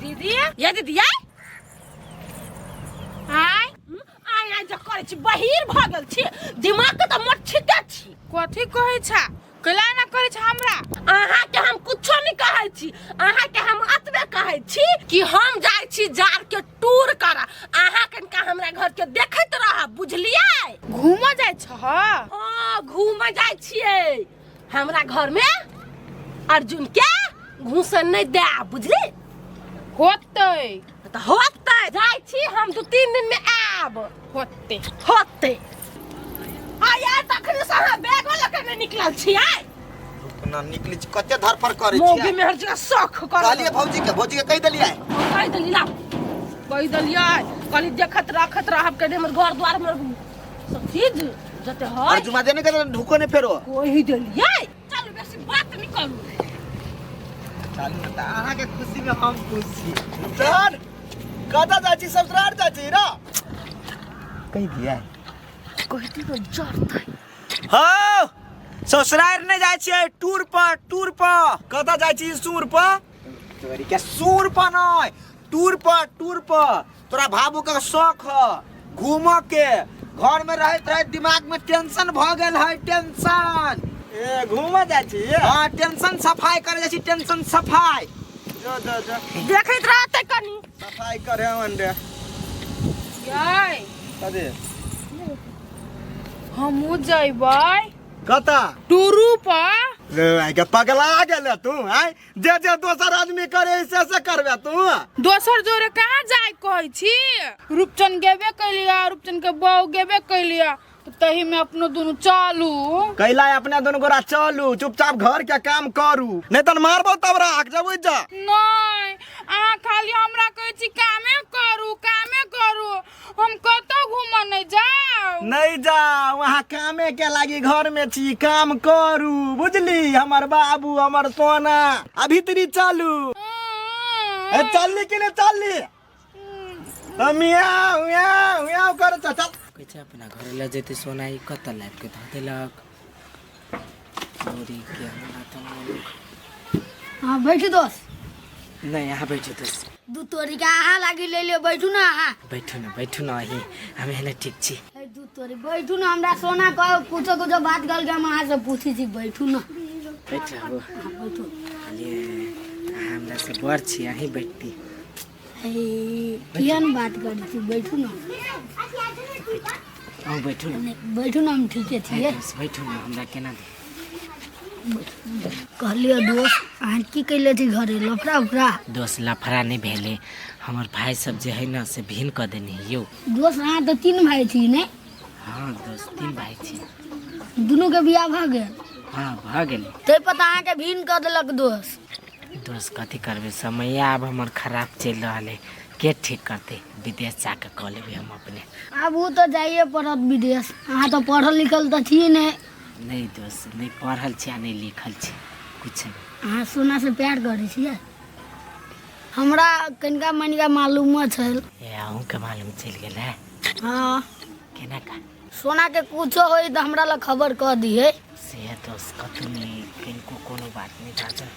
दीदी ये दीदी आय आय आय आय जे करै छी बहिर भऽ गेल छी, दिमाग के तऽ मोट छिटे छी। कथी कहै छा? कैला ना करै छा हमरा? अहाँ के हम कुछो नहीं कहै छी, अहाँ के हम अतबे कहै छी कि हम जाइ छी जार के टूर कर, अहाँ कनिका हमरा घर के देखैत रहब, बुझलियै? घूमऽ जाइ छह? हाँ घूमऽ जाइ छियै। हमरा घर में अर्जुन के घूसन नहीं देब, बुझली? होतै तऽ होतै। जाइ छी हम, 2-3 दिन में आयब। होतै होतै। आ यार तखने से अहाँ बैगो लऽ के नहि निकलल छियै। ना निकली छी, कते धरफड़ करै मौगी छियै। में हर जगह शौक कर। कहलियै भौजी के, भौजी के कहि देलियै? कहि देली, ला कहि देलियै। कहली देखत रखत रहब के हमर घर द्वार हमर सब चीज जते है। अर्जुमा देने के ढुको ने फेरो। कहि देलियै। चलू बेसी बात नहीं करू। चलू तऽ अहाँ के खुशी में हम खुश छी। सर कतऽ जाइ छी? ससुराल जाइ छी र? कहि दिया कहती तो जरतै। हाँ ससुरार नहि जाइ छियै टूर पर टूर पर। कतऽ जाइ छी सूर पर? तोरी के सूर पर नहि, टूर पर टूर पर। तोरा बाबू के शौक ह घूमऽ के, घर में रहैत रहैत दिमाग में टेंशन भऽ गेल है, टेंशन। ए घूमऽ जाइ छी? हाँ, टेंशन सफाई करे जाइ छी, टेंशन सफाई। जो जो जो देखैत रहते कनी सफाई करे अंडे। यै कथी? हमहूँ जइबै। कतऽ? टूरू पर। रे आइ के पगला गेले तू? आइ जे जे दोसर आदमी करे से करबे तू? दोसर जोरे कहाँ जाय कहै छी? रूपचन गेबे कैलिया, रूपचन के बहू गेबे कैलिया, तही में अपनो दुनू चलू। कैला अपने दुनू गोरा चलू, चुपचाप घर के काम करू, नहीं तन मारबो तब राख जब जा। नहीं, अहाँ खाली हमरा कहै छी कामे करू कामे करू, हम कतौ घूमऽ नहीं जाउ। नहीं जाओ, वहाँ कामे के लागी घर में छी, काम करू बुझली। हमर बाबू हमर सोना अभी तरी चलू। ए चलली कि नहीं चलली? मियाँ मियाँ मियाँ कर चल। कहै छै अपना घरे लऽ जेतै सोना, ई कतऽ लाबि कऽ धऽ देलक तोरी के। हमरा तऽ मोन। हाँ बैठू दोस्त। नहीं यहाँ बैठू दोस्त। दू तोरी के अहाँ लागी ले लियो, बैठू ना अहाँ। बैठू ना बैठू ना, अही हम एहने ठीक छी। दू तोरी बैठू ना, हमरा सोना कहो कुछो कुछो बात गल के हम अहाँ से पूछी छी, बैठू ना। बैठ रहू। हाँ बैठू। ये अहाँ हमरा से बड़ छी, अहीं बैठती। किया न बात करै छी, बैठू ना। अहूँ बैठू ना। बैठू ना, हम ठीके छियै। बैठू ना, हमरा केना दे। कहलियै दोस्त अहाँ की कैले छी घरे लफड़ा उफड़ा? दोस्त लफड़ा नहीं भेले, हमर भाई सब जे है ना से भिन्न कऽ देने यौ। दोस्त अहाँ तऽ तीन भाई छी ने? हाँ दोस्त तीन भाई छी। दुनू के बियाह भऽ गेल? हाँ भऽ गेल। ताहि पर तऽ अहाँके भिन्न कऽ देलक दोस्त। दोस्त कथी करबै, समय आब हमर खराब चलि रहल है, के ठीक करतै? विदेश जाके कऽ लेबै हम अपने। आब ओ तऽ जाइए पड़त विदेश, अहाँ तऽ पढ़ल लिखल तऽ छी ने? नहीं दोस्त, नहीं पढ़ल छी आ नहीं लिखल छी, कुछ नहीं। अहाँ सोना से प्यार करै छियै? हमरा कनिका मनिका मालूमो छल। ए अहूँके मालूम चलि गेल है? हाँ। केना का? सोना के कुछो होई तऽ हमरा लग खबर कऽ दिहे। से दोस्त कतहु नहीं किनको कोनो बात नहीं बाजल।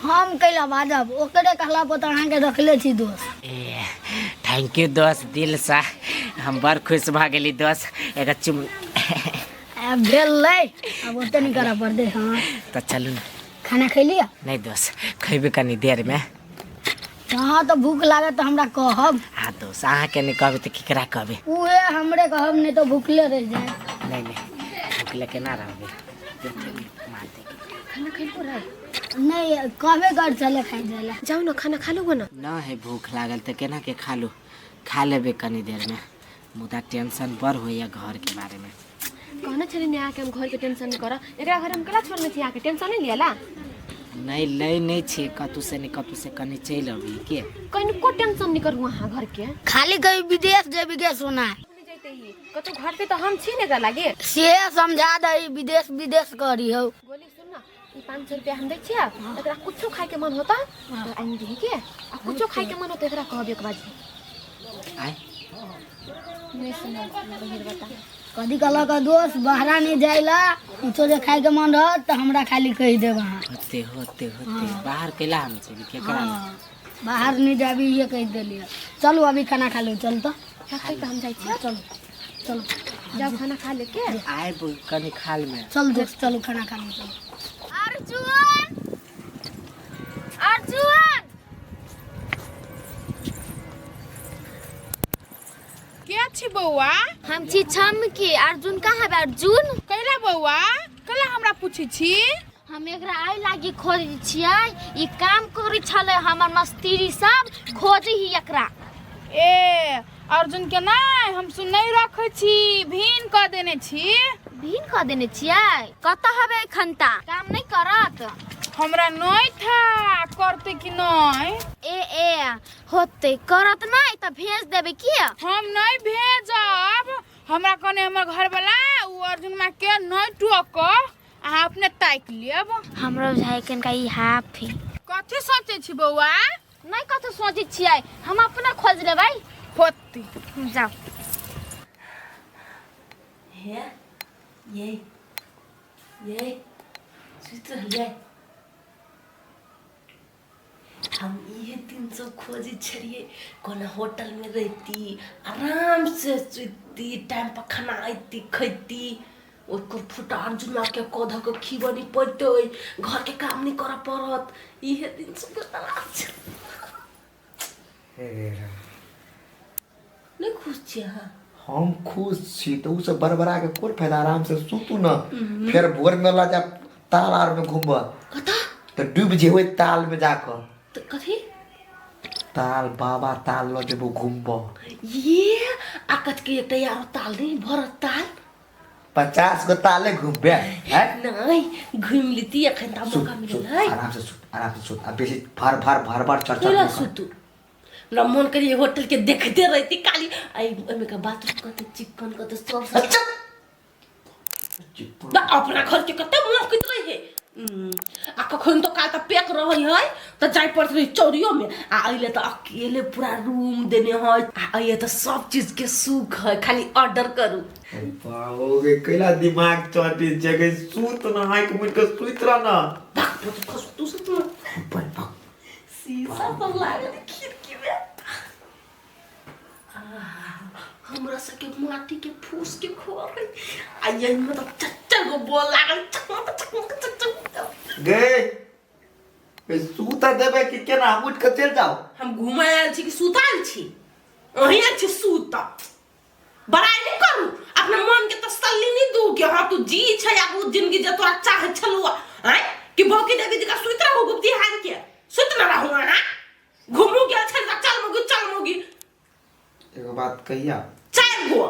हम कैला बाजब, ओकरे कहला पर तऽ अहाँके रखले छी दोस्त। ए thank you दोस्त, दिल से हम बड़ खुश भऽ गेली दोस्त। एगो चुम आब भेल लै, आब ओते नहीं करऽ पड़तै। हाँ तऽ चलू ना। खाना खैलियै? नहीं दोस्त, खैबे कनी देर में। अहाँ तऽ भूख लागत तऽ हमरा कहब। हाँ दोस्त, अहाँके नहीं कहबै तऽ केकरा कहबै? उहे हमरे कहब, नहीं तऽ भूखले रहि जाए। नहीं नहीं, भूखले केना रहबै? मार दे। खाना खैलको रहे? नहीं, कहबे कर चले खाइ जाए। जाओ ना खाना खा लो ना। ना है भूख लागल तऽ केना के खा लू, खा लेबै कनी देर में, मुदा टेंशन बड़ होइया घर के बारे में। कहने छली ने आके हम घर के टेंशन नहीं करऽ, एकरा घर हम केला छोड़ने छी, आके टेंशन नहीं लियाला? नहीं लै नहीं छी, कतू से नहीं कतू से कनी चलि अबी के। कनिको टेंशन नहीं करू अहाँ घर के। खाली कहीं विदेश जेबी के सोना। नहीं जैते ही कतू घर पे तो हम छी ने एकरा लागे। से समझा दही विदेश विदेश करी हो। गोली सुन ना, ई 500 रुपया हम दै छियै, एकरा कुछो खाय के मन होता तो आनि दिही के, आ कुछो खाय के मन होता एकरा कहब एक बाजी। आय नहीं सुनो बहिर बता। कथी कहलक दोस्त बहरा नहीं जाइला, कुछो जे खाय के मन रहत तऽ हमरा खाली कहि देब अहाँ। होते होते होते बाहर कैला हम चलि केकरा? हाँ, बाहर नहीं जाबी ये कहि देलियै। चलू अभी खाना खा लू, चल तऽ रखै तऽ हम जाइ छियै। चलू चलू जाओ खाना खा ले के। आयब कनी खाल में। चल दोस्त चलू खाना खा लू चलू। अर्जुन अर्जुन के छी बौआ? हम छी छमकी। अर्जुन कहाँ है? अर्जुन कैला बौआ, कैला हमरा पूछै छी? हम एकरा आइ लागी खोजै छियै, ई काम करै छलै हमर मस्त्री सब खोजै ही एकरा। ए अर्जुन के नहि हम सुन नहीं रखै छी, भीन कऽ देने छी। भीन कऽ देने छियै? कतऽ हबे एखन ता? काम नहीं करत? हमरा नहीं था करते कि नहीं। ए ए होते करत नहीं तऽ भेज देबै की? हम नहीं भेजब, हमरा कने हमर घरवाला उ अर्जुन माँ के नहीं टोक, अहाँ अपने ताकि लेब। हमरा बुझाइ कनिका ई हाफ है। कथी सोचै छी बौआ? नहीं कथी सोचै छियै, हम अपना खोज लेबै। होती जाओ। हे ये ये सुति रहलियै। हम इहे दिन सब खोजै छलियै, कोनो होटलमे रहिती, आराम से सुतती, टाइम पर खाना अयती खैती, ओकर फुटा अर्जुनमाके कऽ धऽ कऽ खिबऽ नहि पड़तै, घरके काम नहि करऽ पड़त। इहे दिन सबके तलाश छलै। नहि खुश छी अहाँ? हम खुश छी तऽ ओ सब बड़बड़ा के कोन फायदा। आराम से सुतू ने, फेर भोर में ला जा ताल आर में घूमब कतऽ? तऽ डूबि जेबै ताल में जाकऽ। तऽ कथी ताल? बाबा ताल लऽ जेबो घूमब। ये आ कथी के एकटा यारो ताल नहीं भरत ताल? 50 गो ताले घूमबे हैं? नहीं, घूम लेती अखन तऽ मौका मिलल है। आराम से सुत, आराम से सुत। आ बेसी भर भर भर भर चढ़ कैला चढ़ सुतू? हमरा मन करिए होटल के देखते रहती काली। आई ओहिमे के बाथरूम कते चिकन, कते सब अच्छा। ना अपना घर के कते महकैत रहे। आ कखन तो काल तऽ पैक रहै है तऽ जाय पड़त रहे चौरियो में। आ अइले तऽ अकेले पूरा रूम देने है, आ अइले तऽ सब चीज के सुख है, खाली ऑर्डर करू। बाबू गे, कैला दिमाग चटी छै? सुत न, आँखि मुनि के सुति रह न। भाग, खसू तू, सुत न। शीशा पर लागल खिड़की में। हमरा सबके माटी के फूस के घर है, आ यही में तो चच्चा गो बोल लागल चकमक चकमक चकमक। गे ए, सुत देबै कि केना? हम उठि के चलि जाउ? हम घूमे आयल छी कि सुता आयल छी? अहीं आयल छी सुत। बड़ाई नहीं करू, अपना मन के तसल्ली नहीं दू कि हाँ तू जी छै आ उ जिंदगी जे तोरा चाहे छलुआ आय कि भौकी देवी जी का सुत रहू, गुप्ती हार के सुत न रहू। अहाँ घुमू गेल छै तऽ चल मोगी, चल मोगी। एगो बात कहिया? चारि गो।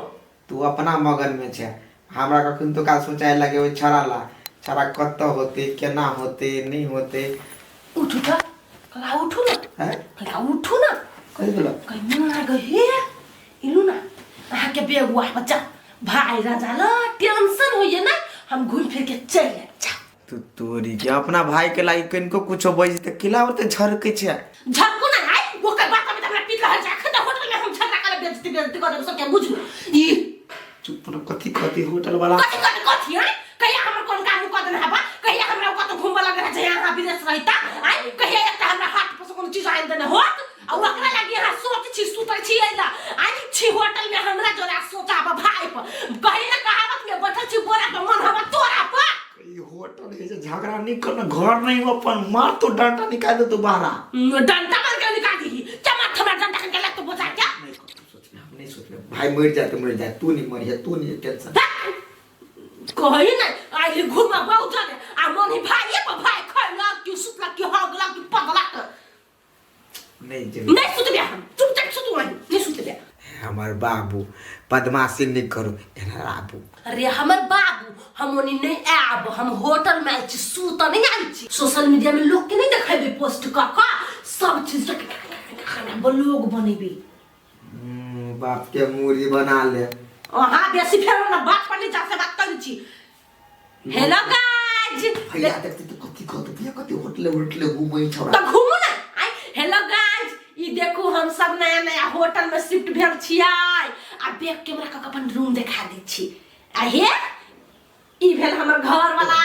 तू अपना मगन में छै, हमरा कखन तो काल सोचाय लगे ओहि छड़ा ला, छड़ा कतऽ होते, केना होते, नहीं होते। उठू तऽ कला, उठू ना। हैं? कला उठू ना। कथी भेलो? कहीं मन लागे हे इलू ना अहाँके बेगुआ बच्चा भाई राजा ल टेंशन होइए ना, हम घूम फिर के चलि आयब। जा। तू तोरी के अपना भाई के लागि कनिको कुछो बजि तऽ किला ओते झरकै छै? झरकू ना है ओकर बात में हमरा पीत रहल छै। अखन तऽ होटल में हम झगड़ा करब, बेइज्जती बेइज्जती करब सबके, बुझू ई। चुप न। कथी कथी होटल वाला? कथी कथी कथी है? कहिया हमर कोन काम कऽ देने हबा? कहिया हमरा कतौ घूमबऽ लगे रहै छै अहाँ विदेश रहिता आइ? कहिया एकटा हमरा हाथ पर से कोनो चीज आनि देने होत? आ ओकरा लागि अहाँ सोच छी, सुतै छी अइला आइ छी होटल में हमरा जोड़ा सोचाब भाई पर। कही ना कहावत में बैठल छी बोरा पर, मन हवा तोरा पर। ई होटल है जे झगड़ा नहीं करना, घर नहीं हो अपन। मार तो डंडा निकाल दे तू बाहर। डंडा मार के निकाल दी? क्या मार हमरा डंडा के लग तो बोझा क्या? नहीं सोचना, हम नहीं सोचना। भाई मर जाए तो मर जाए, तू नहीं मरिया, तू नहीं टेंशन। कही नहीं आइली घूमा बहुत जाने आ मन ही भाई पर भाई खैलक कि सुतलक कि हगलक कि पगलक। नहीं जे नहीं सुतबे हम, चुपचाप सुतू वहीं, नहीं सुतबे। हमार बाबू बदमाशी नहीं करू, एना आबू। अरे हमर बाबू, हम ओनी नहीं आब, हम होटल में आयल छी सुत नहीं आयल छी। सोशल मीडिया में लोग के नहीं देखेबे पोस्ट क क सब चीज के ब्लॉग बनेबे। बाप के मूरी बना ले। अहाँ बेसी फेर ना बात पर नहीं जा से बात करै छी। हेलो गाइस, भैया देखते तो कथी कहत भैया, कथी होटले होटले घूमै छौड़ा। तऽ घूमू ना आइ। हेलो गाइस, ई देखू हम सब नया नया होटल में शिफ्ट भेल छियै आ बैक कैमरा कऽ के अपन रूम देखा दै छी। आ हे ई भेल हमर घर वाला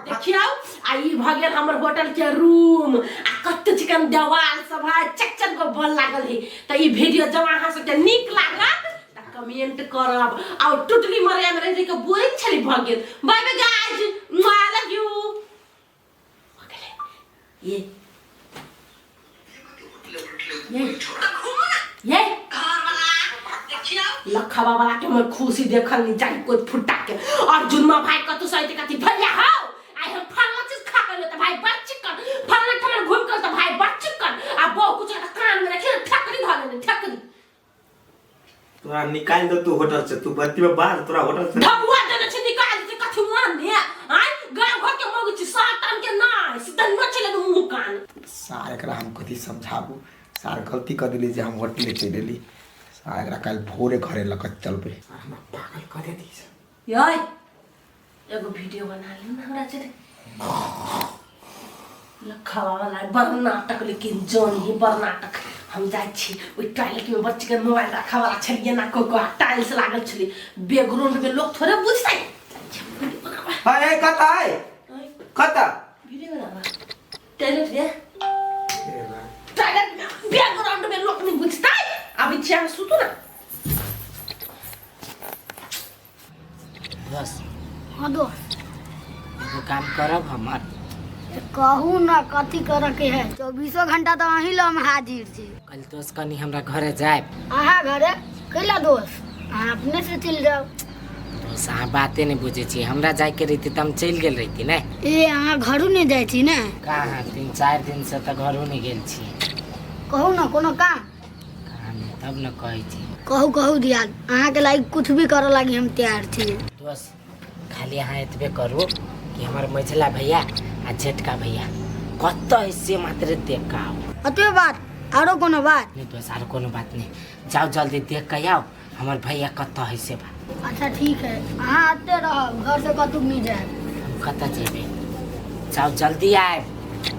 देखियौ, आ ई भऽ गेल हमर होटल के रूम। आ कते चिकन देवाल सब है, चक चक गो बल लागल है। तऽ ई वीडियो जब अहाँ सबके नीक लागत तऽ कमेंट करब। आ टुटली मरिया में रहि रहि के बोरिंग छली भऽ गेल। बाय बाय गाइस, लव you. ये ये ये लखवा वाला के हमर खुशी देखल नहीं जाई कोई फुटा के। अर्जुन मा भाई कतौ सही कथी भैया हो आई हम फलना चीज खा के त भाई बड़ चिकन, फलना ठमन घूम के त भाई बड़ चिकन। आ बहु कुछ कान में रखी ठकरी धऽ लेने ठकरी। तोरा निकाल दे तू होटल से, तू बत्ती में बाहर तोरा होटल से ढबुआ देने छै निकाल दे कथी मान ने आइ गांव घर के मौगी छी सातन के नाय सीधा नोच ले मुंह कान। सार एकरा हम कथी समझाबू? सार गलती कर दिली जे हम होटले चलि एली। सार एकरा काल्हि भोरे घरे लऽ कऽ चलबै। सार हमरा पागल कऽ देती। यै एगो वीडियो बना ले ना हमरा चले लखवा वाला बड़ नाटक, लेकिन जान ही बड़ नाटक। हम जाइ छी ओहि टॉयलेट में, बच्चे के मोबाइल रखा वाला छलियै ना को को टाइल्स लागल छलै, बैकग्राउंड में लोग थोड़े बुझतै। अरे कतऽ है? कत वीडियो बनावा टॉयलेट रे टॉयलेट बैकग्राउंड में लोग नहीं बुझता अभी चाह सुतू ना बस। हाँ दोस्त। एगो काम करब हमर? कहू ना, कथी करे के है? 24 घंटा तो अहीं लो हम हाजिर छी। कल दोस्त कनी हमरा घरे जाए। अहाँ घरे कैला दोस्त? अहाँ अपने से चलि जाओ। दोस्त अहाँ बाते नहीं बुझे छी, हमरा जाए के रहिती तऽ हम चलि गेल रहिती ने। ए अहाँ घरो नहीं जाइ छी ने? कहाँ, 3-4 दिन से तऽ घरो नहीं गेल छी। कहू ना कोनो काम? कहाँ नहीं तब न कहै छी। कहू कहू दियाद, अहाँ के लागी कुछ भी करे लागी हम तैयार छी। दोस्त खाली अहाँ एतबे करू कि हमर मझला भैया आ जेठका भैया कतऽ है से मात्र देख के आउ। अतबे बात? आरो कोनो बात? नहीं दोस्त आरो कोनो बात नहीं, जाओ जल्दी देख के आओ हमर भैया कतऽ है से बात। अच्छा ठीक है, अहाँ आते रहब, घर से कतौ नहीं जाए। हम कतऽ जेबै? जाओ जल्दी आयब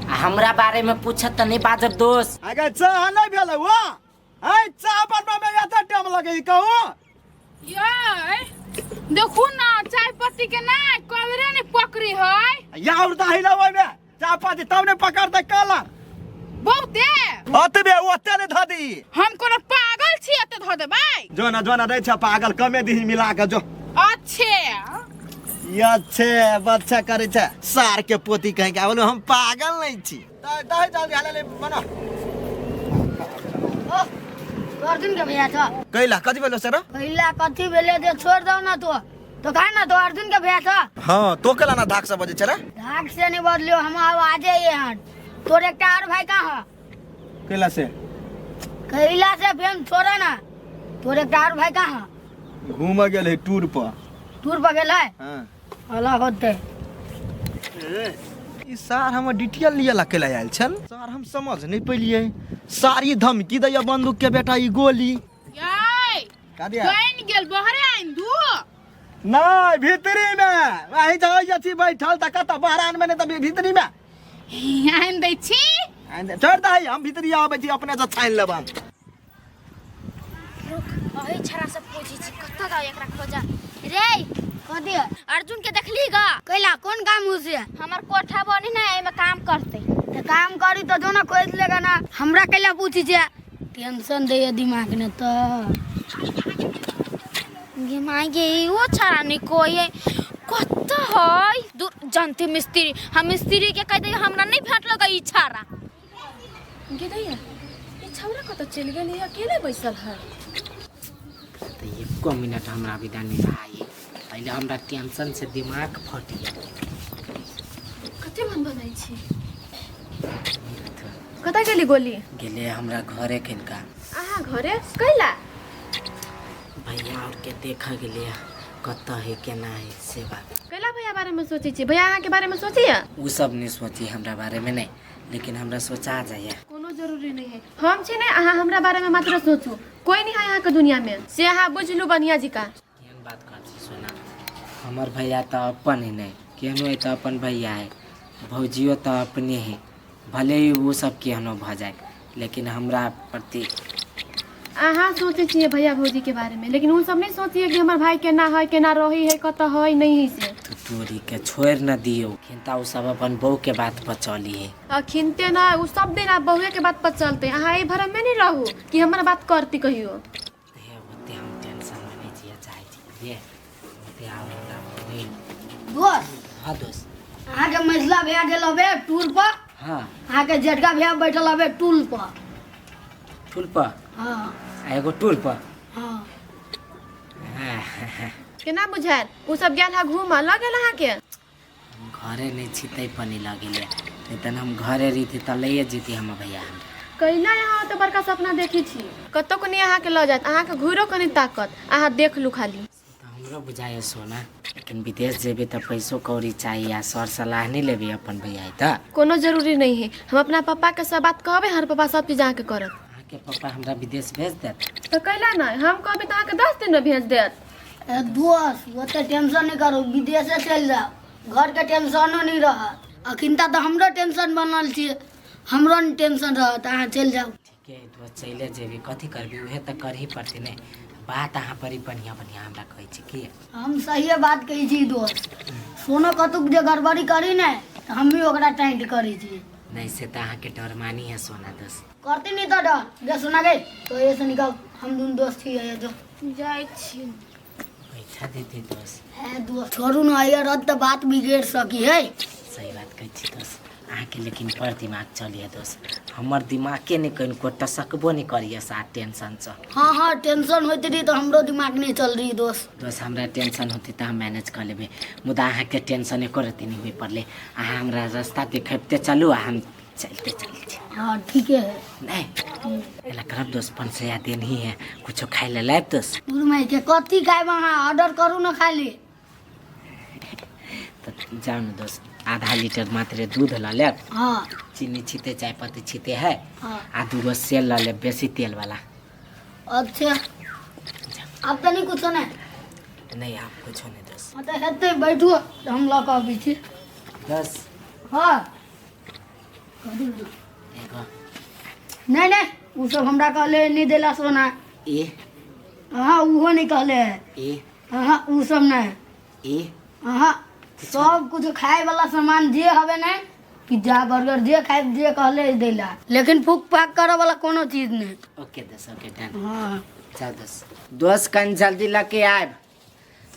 आ हमरा बारे में पूछत तऽ नहीं बाजब दोस्त। अगर चाह नहीं भेल हुआ ऐ चाह बनबा में एते टाइम लगे कहू? ये देखू ना चाय पत्ती के ना कलरे नहीं पकड़ी है। या और दही ला ओइ में चाय पत्ती तब ने पकड़ते कलर। बहुते ओतबे ओते ने धऽ दी। हम कोनो पागल छी एते धऽ देबै? जो ना जो ना दै छ पागल, कमे दीही मिला के जो। अच्छे ये अच्छे बच्चा करे छ सार के पोती कहे के बोलो हम पागल नहीं छी। दही जल्दी हाले ले बनो। अर्जुन के भैया छ कैला कथी भेलो सर? कैला कथी भेले जे छोड़ दौ ना तो तो कहा ना तो अर्जुन के भैया छ। हां तो केला ना धाक से बजे छ रे? धाक से नहीं बदलियो, हम आवाजे ये हन। तोर एकटा और भाई कहाँ है? कैला से? कैला से फेन छोड़े ना। तोर एकटा और भाई कहाँ है? घूम गेल है टूर पर। टूर पर गेल है? हां। अला होते। ई सार हमर डिटेल लिअ ला केला आयल छल। सार हम समझ नहीं पेलिए, सारी धमकी दैया बंदूक के बेटा ई गोली। याय का दिया? बन गेल बहरे आइन दू। नहीं भीतरी में वही जाय छी बैठल त कत बहरान में नहीं त भीतरी में आइन दै छी। आइन दे, छोड़ दही, हम भीतरी आबै छी अपने से छानि लेब हम। रुक अही छड़ा सब पूछी छी कत जाउ एकरा खोजा रे। कथी? अर्जुन के देखली गा? कैला कोन काम हो से? हमर कोठा बनी ना एमे काम करते। तो काम करी तो जो ना खोज लेगा ना, हमरा कैला पूछी छे? टेंशन दे दिमाग ने तो। गे माय गे ओ छड़ा नहीं कोई है कत है दूर जानते मिस्त्री, हम मिस्त्री के कह दे हमरा नहीं भेट लगा ई छड़ा। गे दैया ई छौरा कत चलि गेल है, अकेले बैसल है? तो एको मिनट हमरा विदा नहीं भाई, पहले हमरा टेंशन से दिमाग फट गेल। कते मन बनाई छी? कतऽ गेली गोली? गेले हमरा घरे किनका। अहाँ घरे कैला? भैया और के देखा गेले कत है केना है से बात। कैला भैया बारे में सोचे छी? भैया अहाँ के बारे में सोचिए? उ सब नहीं सोची हमरा बारे में नहीं, लेकिन हमरा सोचा जाइए। कोनो जरूरी नहीं है, हम छी ने अहाँ हमरा बारे में मात्र सोचू, कोई नहीं है अहाँ के दुनिया में से अहाँ बुझलू बढ़िया जी का। केहन बात कर छी सोना, हमर भैया तो अपन है नहीं, केहनो है तो अपन भैया है, भौजियो तो अपने है, भले ही वो सब केहनो भ जाए लेकिन हमरा प्रति अहाँ सोचे छियै भैया भौजी के बारे में, लेकिन उ सब नहीं सोचिए कि हमर भाई केना है केना रही है कत है नहीं है से। तो तोरी के छोड़ न दियो, खिनता उ सब अपन बहू के बात पर चली है। अखिनते ना उ सब दिन आप बहुए के बात पर चलते, अहाँ एहि भरम में नहीं रहू कि हमर बात करती कहियो। हे ओते हम टेंशन में नहीं जिया चाहे छी, ये ओते आउ हमरा नहीं। दोस्त। हां दोस्त। अहाँ के मझला भैया गेल हबे टूर पर। हां। अहाँ के जेठका भैया बैठल हबे टूल पर। टूल पर? हां। आ एगो टूल पर? हां। केना बुझायल उ सब गेल हा घूम लग गेल अहाँ के? हम घरे नहीं छी तै पनी लगेले, नहीं तन हम घरे रहिती त लइए जेती हम भैया हमरा। कैला यहाँ तो बड़का सपना देखी छी, कतौ को नहीं अहाँ के ल जात, अहाँ के घुरो कनी ताकत, अहाँ देख लू खाली। तो हमरो बुझाए सोना, लेकिन विदेश जेबे त पैसो कौड़ी चाहिए आ सर सलाह नहीं लेबे अपन भैया त। कोनो जरूरी नहीं है, हम अपना पापा के सब बात कहबे, हर पापा सब चीज अहाँ के करत। अहाँ के पापा हमरा विदेश भेज देत? तो कैला ना हम कहबे त अहाँ के 10 दिन में भेज देत। ए दोस्त ओते टेंशन नहीं करू, विदेशे चलि जाओ, घर के टेंशनो नहीं रहत। अखिनता तो हमरो टेंशन बनल छी, हमरो नहीं टेंशन रहत, अहाँ चलि जाओ। ठीक है दोस्त चले जेबी, कथी करबी उहे त करही पड़ते ने। बात अहाँ पर ही बढ़िया बढ़िया हमरा कहै छी की? हम सहिए बात कहै छी दोस्त, सोनो कतुक जे गड़बड़ी करी ने तऽ हम भी ओकरा टाइट करै छियै। नहीं से तऽ अहाँके डर मानी है सोना दोस्त। करती नहीं तो डर गे सोना गे, तो ये से निकल, हम दुनू दोस्त छियै जो। जाइ छी। पैसा दे दे दोस्त। है दोस्त छोड़ू ना यार, अब तऽ बात बिगड़ सकी है। सही बात कहै छी दोस्त अहाँके, लेकिन पर दिमाग चलिए दोस्त, हमर दिमागे नहि कनिको टसकबो नहि करिए साथ टेंशनसँ। हाँ हाँ टेंशन होइत रही तऽ हमरो दिमाग नहीं चल रही दोस्त। दोस्त हमरा टेंशन होतै तऽ हम मैनेज कऽ लेबै, मुदा अहाँके टेंशन एको रत्ती नहि होइ पड़लै। अहाँ हमरा रास्ता देखेबते चलू आ हम चलते चलै छी। हाँ ठीके है। नहीं एला करब दोस्त, 500 देन ही है, कुछो खाइ ले लायब दोस्त। गुरु माई के कथी खायब अहाँ, ऑर्डर करू ना खाली। तऽ जाउ ने दोस्त, आधा लीटर मात्र दूध लऽ लेब। हाँ। चीनी छीते चाय पत्ती छीते है। हाँ। आ दूगो सेल लऽ लेब बेसी तेल वाला। अच्छा अब तऽ नहीं कुछो नहीं? नहीं आप कुछो नहीं दोस्त। हाँ तऽ हेतै, बैठू हम लऽ कऽ अबै छी। दस। हाँ एगो। नहीं नहीं ओ सब हमरा कहले नहीं देला सोना। ए। हाँ उहो नहीं कहले है। ए। हाँ उ सब नहीं। ए। हाँ सब कुछ खाए वाला सामान जे हवे ने, पिज्जा बर्गर जे खाए जे कहले देला, लेकिन फूक फाक करे वाला कोनो चीज नहीं। ओके दोस्त, ओके डन। हाँ जाओ दोस्त, दोस्त कन जल्दी लके आयब,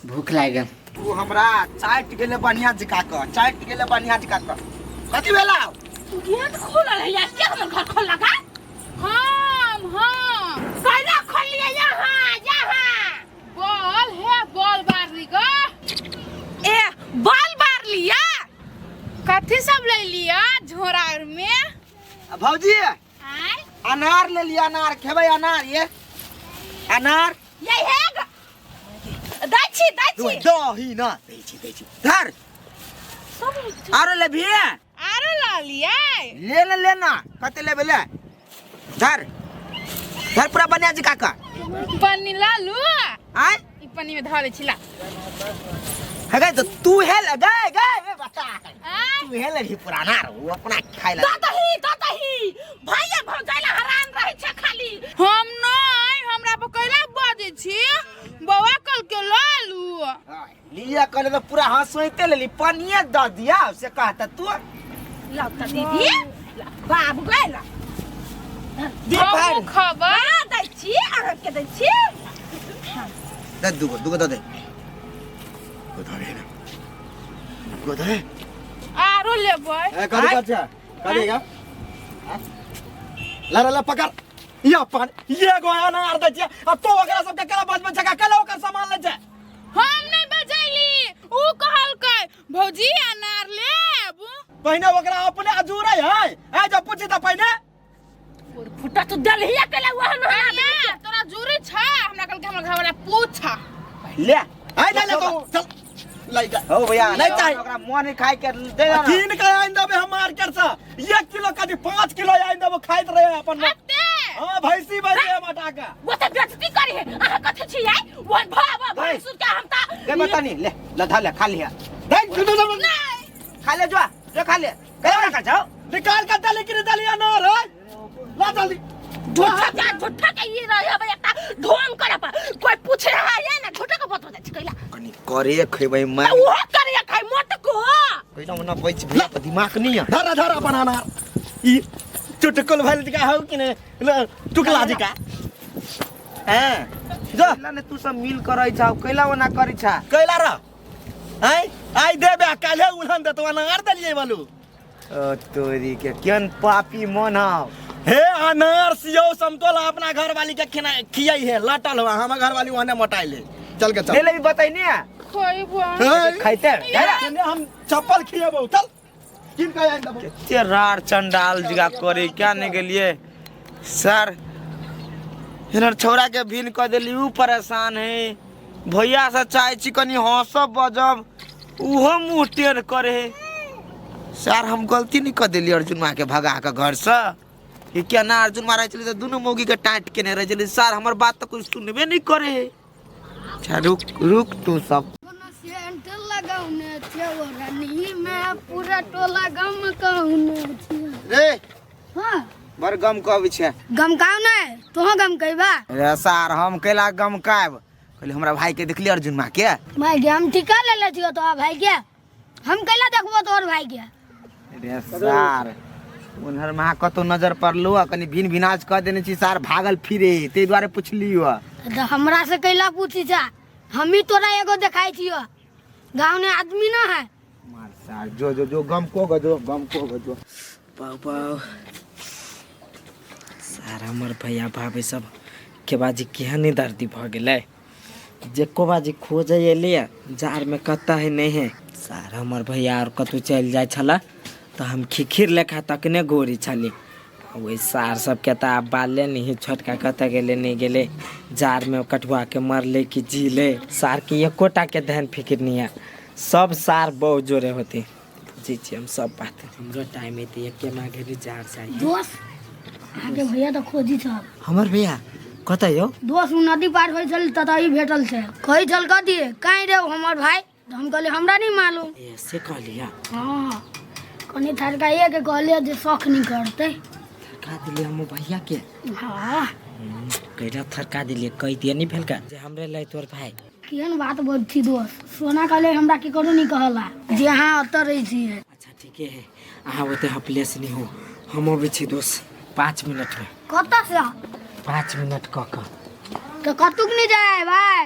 भूख लागि गेल। तू हमरा चाटि गेले बढ़िया जका क, चाटि गेले बढ़िया जका क। कथी भेला? गेट खोलल है यार, के हमर घर खोल लगा? हम हम कैला खोलिए यहाँ यहाँ? बॉल हे बॉल बारली ग। ए बॉल बार लिया? कथी सब ले लिया झोरा आर में? भौजी आय अनार ले लिया, अनार खेबै, अनार ये अनार ये है ग। दै छी दै छी दही ना दै छी दै छी धर। आरो लेबही? आरो ल लिया। ले ले लेना, कते लेबे ले, धर धर पूरा बनिया जी काका। पन्नी ला लू। आय ई पन्नी में धर छी ला। हे गए तो तू हे ले गए गए ए बता, आय तू हे ले भी पुराना रो, वो अपना खाइ ला। दही दही भैया भौजाइला हरान रहै छै खाली। हम नहीं, हमरा पर कैला बजै छी? बौआ कल के ल लू। लिया कहले तो पूरा हंसोइते लेली, पनिये द दिया से कहता तू। लाउ त दीदी, बाबू गए ला। दे भाई। हमहूँ खबै। हाँ, दै छी अहाँ के दै छी। दे दूगो दूगो दे दे। दे ना। दूगो दे। आरो लेबै। ए कथी कथी छै? कथी का? ला ला पकड़। ये पान ये गो अनार दै छियै आ तो ओकरा सबके केला बजबै छै, केला ओकर सामान लै छै। हम नहीं बजैली, ऊ कहलकै भौजी अनार लेब। पहिने ओकरा अपने अजूरै है, ए जब पूछी त पहिने फुटा तू दलहिया केला वहन कनिया, तोरा जूरी छ? हमरा कहलकै हमर घरवाला पूछा। ले आइ ले ले तो चल लइका। हो भैया नहीं चाही। ओकरा मन खाइ के दे ना। कीन के आनि देबै हम मार्केट से, 1 किलो कथी 5 किलो आनि देबो, खाइत रहे अपन। अते हां भैंसी बैठे हम हटा के। वो त बेइज्जती करी है, अहाँ कथी छी आई? वो भाव भैंसुर के हम त दे बतानी ले लधा ले खा लिया। दे दे दे दे। खा ले जो जो खा ले। गए ना जाओ। निकाल के दली कि दली अनार है। ला जल्दी। झूठा के ये रहे अब एकटा ढोंग करे पर कोई पूछे रहा है ना, झूठा के बात हो जाइ छै कैला। कनी करे खेबै मैं। त उहो करे खाइ मोट को। कैला मना पैच भैया पर दिमाग नहीं है। धरा धरा अपन अनार। ई चुटकुल भइल का हौ कि ने टुकला जी का। हां जो कैला ने तू सब मिल करै छौ, कैला ओना करै छा? कैला र आइ आइ देबे काल्हे उलहन देतो अनार देलियै बोलू। ओ तोरी के केन पापी मन हौ। हे अनार सियो समतोला अपना घर वाली के खिना खियाई है, लटल हुआ हमर घर वाली ओने मोटाइल है। चल के चल। ले ले भी बताई ने खइबो। खाइते केने हम चप्पल खिएबौ, चल किन के आइन देबौ। कते रार चंडाल जगा करे क्या नहीं गेलिए सर। हिनर छोरा के भिन क देली, ऊ परेशान है। भैया से चाहे छी कनी हंसब बजब, उहो मुँह टेढ़ करे। सर हम गलती नहीं कर देली अर्जुन माँ के भगा के घर से। ई केना अर्जुन माँ रहै छलै तऽ दुनू मौगी के टाँट केने रहै छलै। सर हमर बात तऽ कोइ सुनबे नहीं करे। अच्छा रुक रुक तू सब। सेंट लगौने छियौ रानी में पूरा टोला गम कहने छियौ। रे हाँ बड़ गम कहबै छै। गम काउ नै, तोहो गम कहबा? रे सर हम कैला गम कहब? कहली हमरा भाई के देखली अर्जुन माँ के। माय गे हम ठीका लेले छियौ तोरा भाई के, हम कैला देखबो तोहर भाई के? रे सार उन्हर महा कतौ नजर पड़लो आ कनि भिन भिनाज कऽ देने छी सार भागल फिरे ताहि दुआरे पुछलियो। तऽ हमरा से कैला पूछी छा, हम ही तोरा एगो देखाई छियो, गाँव ने आदमी ना है। मार सार जो जो जो गम को गजो गम को गजो। पाउ पाउ सार हमर भैया भाभी सब के बाजी केहन दर्दी भऽ गेलै जेको बाजी खोजै एलियै जाड़मे कतऽ है नहि है। सार हमर भैया आओर कतहु चलि जाइ छलै तऽ हम खिखिर लेखा तकने गोरी छली। ओहि सार सबके तऽ आब बाले नहि है, छोटका कतऽ गेलै नहि गेलै, जाड़मे कटुआके मरलै कि जीलै, सारके एकोटाके ध्यान फिकिर नहि है, सब सार बहुत जोरे होती। बुझै छियै हम सब बात। हमरो टाइम एतै एके माघे जाड़ चाहिए। दोस्त अहाँके भैया तऽ खोजी छल। हमर भैया कतऽ यौ? दोस्त उ नदी पार होइ छल ततहि भेटल छै, कहै छल कथी काहे रे हमर भाई, तऽ हम कहलियै हमरा नहीं मालूम। ए से कहलियै? हाँ कनि थरकाइए के कहलियै जे शौक नहीं करतै। थरका दिलियै हमर भैया के? हाँ। कैला थरका दिलियै, कहि दियै नहीं भेलका जे हमरे लै तोर भाई। केहन बात बोल छी दोस्त, सोना कहले हमरा केकरो नहीं कहला जे अहाँ ओतऽ रहै छियै। अच्छा ठीके है, अहाँ ओते हपलेस नहीं हो, हम अबै छी दोस्त 5 मिनट में। कतऽ से? 5 मिनट कऽ कऽ। तऽ कतुक नहीं जाए भाई।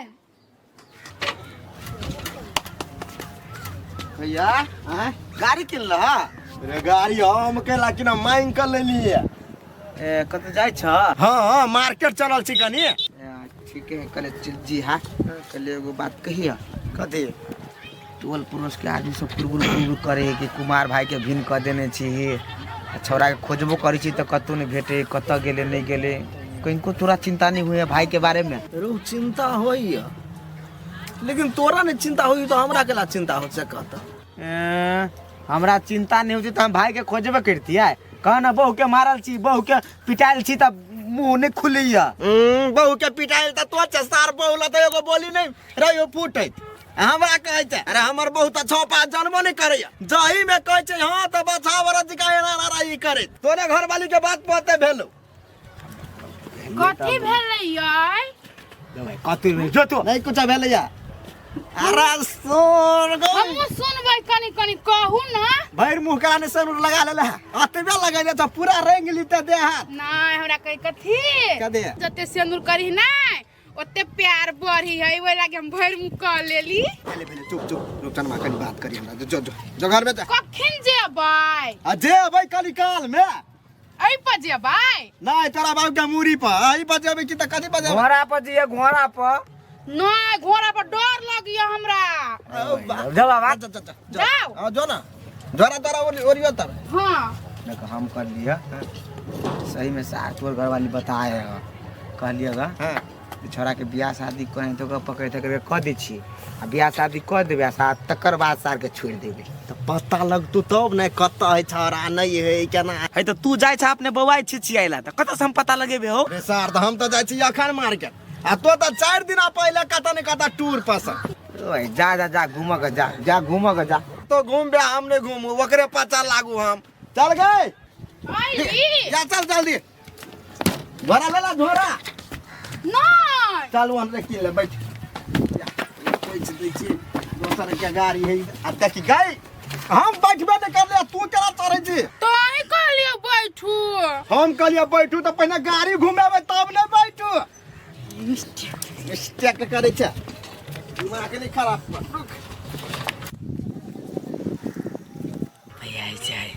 भैया आँय गाड़ी किनलह? रे गाड़ी हम केला कि ना मांग कऽ लेलियै। ए कतऽ जाइ छ? हाँ हाँ मार्केट चलल छी कनी। ठीक है कले जी। हाँ कले एगो बात कहिया। कथी? टोल पड़ोस के आदमी सब कुरबुर कुरबुर करे है कि कुमार भाई के भिन्न कऽ देने छी, आ छौड़ा के खोजबो करै छी तऽ कतौ नहि भेटे, कतऽ गेलै नहि गेलै, कनिको तोरा चिंता नहीं हुए भाई के बारे में? रो चिंता होइया लेकिन तोरा नहीं चिंता होई तो हमरा केला चिंता हो से कहता। हमरा चिंता नहीं होती तो हम भाई के खोजबे करतियै। कह ना बहू के मारल छी, बहू के पिटायल छी तऽ मुंह नहीं खुलैया। बहू के पिटायल तऽ तो सार बहू ला तऽ एगो बोली नहीं रहियो फूटैत। हमरा कहै छै अरे हमर बहू तऽ 6 5 जनबो नहीं करैया, जही में कहै छै हाँ तऽ बछा बरस का एना एना ई करैत। तोरे घरवाली के बात पते भेलो। कथी भेलै यै? कथी भेलै? जो तो नहीं कुछ भेलैया। अरे सुन गो हमहूँ सुनबै कनी कनी कहू ना। भरि मुँह कान सनुर लगा लेले है, अतबे लगैले तऽ पूरा रंग लीते दे हाथ। नहीं हमरा कही कथी कथी? जते सिंदूर करी नहीं ओते प्यार बढ़ी है, ओहि लागे हम भरि मुँह कऽ लेली। पहले पहले चुप चुप रुपचनमा कनी बात करी हमरा। जो जो जो घर में जा। कखन जेबै? आ जेबै कनी काल में। एहि पर जेबै? नहीं तोरा बाप के मूड़ी पर एहि पर जेबै कि तऽ कथी पर जेबै? घोड़ा पर जइए, घोड़ा पर। नहीं घोड़ा पर डर लगिया हमरा। जाओ बाबा। जाओ। हाँ जो ना झोरा तोरा ओरियो तर। हाँ देखो हम कर लिया सही में सार तोर घरवाली बताए है कहलिएगा। हाँ छोरा के बियाह शादी कहीं तो पकड़ तकड़ के कऽ दै छी आ बियाह शादी कऽ देबै आ साथ तकर बाद सार के छोड़ि देबै। तऽ पता लगतू तब ने कतऽ है छौड़ा नहीं है केना है। तऽ तू जाइ छ अपने बौआइ छी छियाइला तऽ कतऽ से हम पता लगेबै हो? रे सार तऽ हम तऽ जाइ छी अखन मार्केट आ तो तऽ 4 दिन पहिले कतऽ ने कतऽ टूर पर से। ओए जा जा जा घूमऽ के जा जा घूमऽ के जा। तो घूमबे हम नहीं घूमू ओकरे पता लागू हम। चल गए जा चल जल्दी झोरा ले ला झोरा। नहीं चल हम किन ले बैठ दै छी दोसर के गाड़ी है आ देखी गई हम बैठबे नहीं करले तू केना चढ़ै छी? तो अहीं कहलियै बैठू। हम कहलियै बैठू तऽ पहिने गाड़ी घुमेबै तब ने बैठू। मिस्टेक करै छै दिमाग नहीं खराब कर। रुक भैया जाए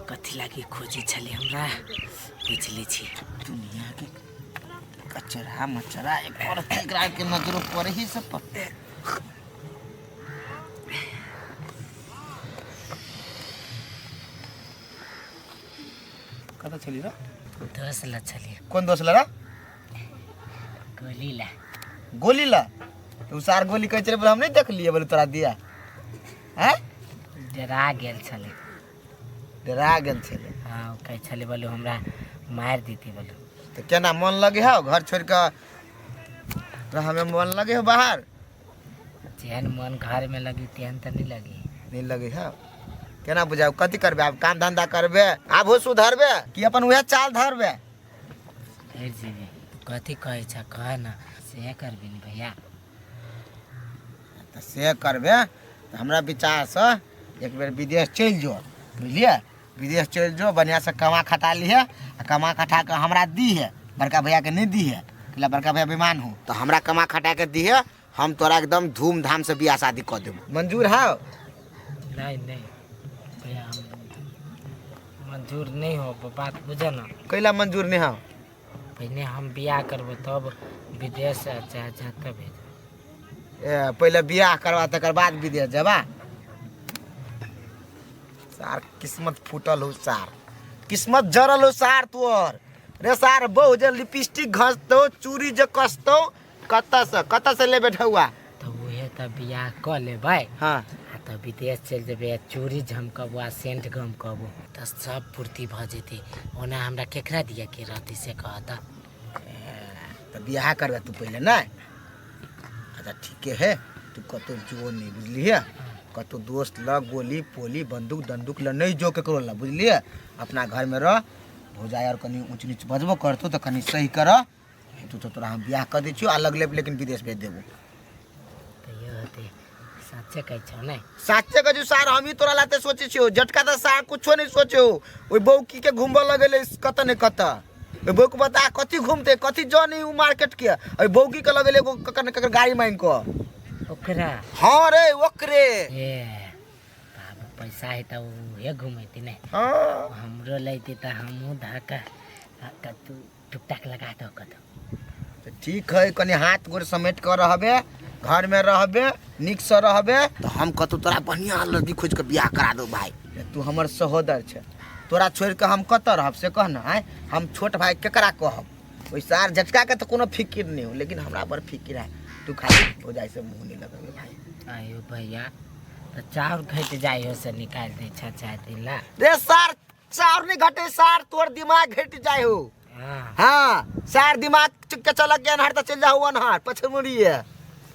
कथी लागी खोजी छली हमरा पूछ लै छी। दुनिया के कचरा मचरा एक और एकरा के नजर पर ही सब पर। कतऽ छली रे? दोस्त ला छली। कोन दोस्त ला रे? गोली ला। गोली ला? तू सार गोली कहै छलै हम नहीं देखलियै बोले तोरा दिया। हैं? डरा गेल छलै। डरा गेल छलै? हाँ कहै छलै बोलू हमरा मारि देती बोलू। तऽ केना मन लगे हौ घर छोड़ि कऽ रहमे मन लगे हौ बाहर? जेहन मन घर में लगी तेहन तऽ नहीं लगी। नहीं लगे हौ? केना बुझाउ कथी करबे आब? काम धंधा करबे आब हो सुधरबे कि अपन उएह चाल धरबे? फिर जेबे कथी कहै छ कह ना से करबे ने भैया। तऽ से करबे तऽ हमरा विचारसँ एक बेर विदेश चलि जो बुझलियै विदेश चलि जो बढ़िआँसँ कमा खटा लिहे आ कमा खटा कऽ हमरा दीहे बड़का भैयाके नहि दीहे कैला बड़का भैया बेमान हो तऽ हमरा कमा खटा के दीहे हम तोरा एकदम धूमधामसँ बियाह शादी कऽ देबो मंजूर हौ नहीं नहीं भैया हम मंजूर नहीं हो बात बुझे ना कैला मंजूर नहीं हौ पहिने हम बियाह करबो तब विदेश चाहे जतऽ भेज ए, पहिले बियाह करबा तकर बाद विदेश जेबा सार किस्मत फूटल हो सार किस्मत जरल हो सार तोहर रे सार बहु जे लिपस्टिक घसतौ चूड़ी जे कसतौ कतऽ से कतऽ से लेबे ढौआ तऽ उहे तऽ बियाह कऽ लेबै हाँ आ तऽ विदेश चलि जेबै आ चूड़ी झमकबो आ सेंट गमकबो तऽ सब पूर्ति भऽ जेतै ओना हमरा केकरा दिअ के रहतै से कहऽ तऽ तऽ बियाह करबे तू पहिले नहि अच्छा ठीके है तू कतौ जो नहीं बुझलिए कतौ दोस्त लग गोली पोली बंदूक दंदूक ल नहीं जो केकरो ल बुझलिए अपना घर में रह भौजाई और कनी ऊँच नीच बजबो करतौ तऽ कनी सही कर तू तो तोरा हम बियाह कर दै छियौ आ लगले लेकिन विदेश भेज देबो तैयो होतै साचे कहै छौ ने साचे कहै छियौ सार हमही तोरा लाते सोचै छियौ झटका तऽ सार कुछो नहि सोचौ ओहि बौकी के घुमबऽ लगेलै कतऽ ने कतऽ ओहि बौक बता कथी घुमतै कथी जनी उ मार्केट के ओहि बौकी के लगेलै एगो ककर ने ककर गाड़ी मांगि कऽ ओकरा हाँ रे ओकरे ए बाबू पैसा है तऽ उहे घुमेतै ने हाँ हमरो लैते तऽ हमहूँ धक्का कतू टुकटाक लगा दो कतौ तऽ ठीक है कनि हाथ गोर समेट कऽ रहबे घरमे रहबे नीकसँ रहबे तऽ हम कतौ तोरा बढ़िआँ लड़की खोजि कऽ बियाह करा दो भाय तू हमर सहोदर छै तोरा छोड़ि कऽ हम कतऽ रहब से कह ने आँय हम छोट भाय केकरा कहब ओहि सार झटकाके तऽ कोनो फिकिर नहि हो लेकिन हमरा बड़ फिकिर है तू खाली भौजाइसँ मुँह नहि लगेबे भाय आयो भैया तऽ चाउर घटि जाइ हो से निकालि दै छह चारि दिन ला रे सार चाउर नहीं घटे सार तोर दिमाग घट जाए हो हाँ हाँ सार दिमाग के चलक के अनहार तऽ चलि जाहु अनहार पछमुड़ी है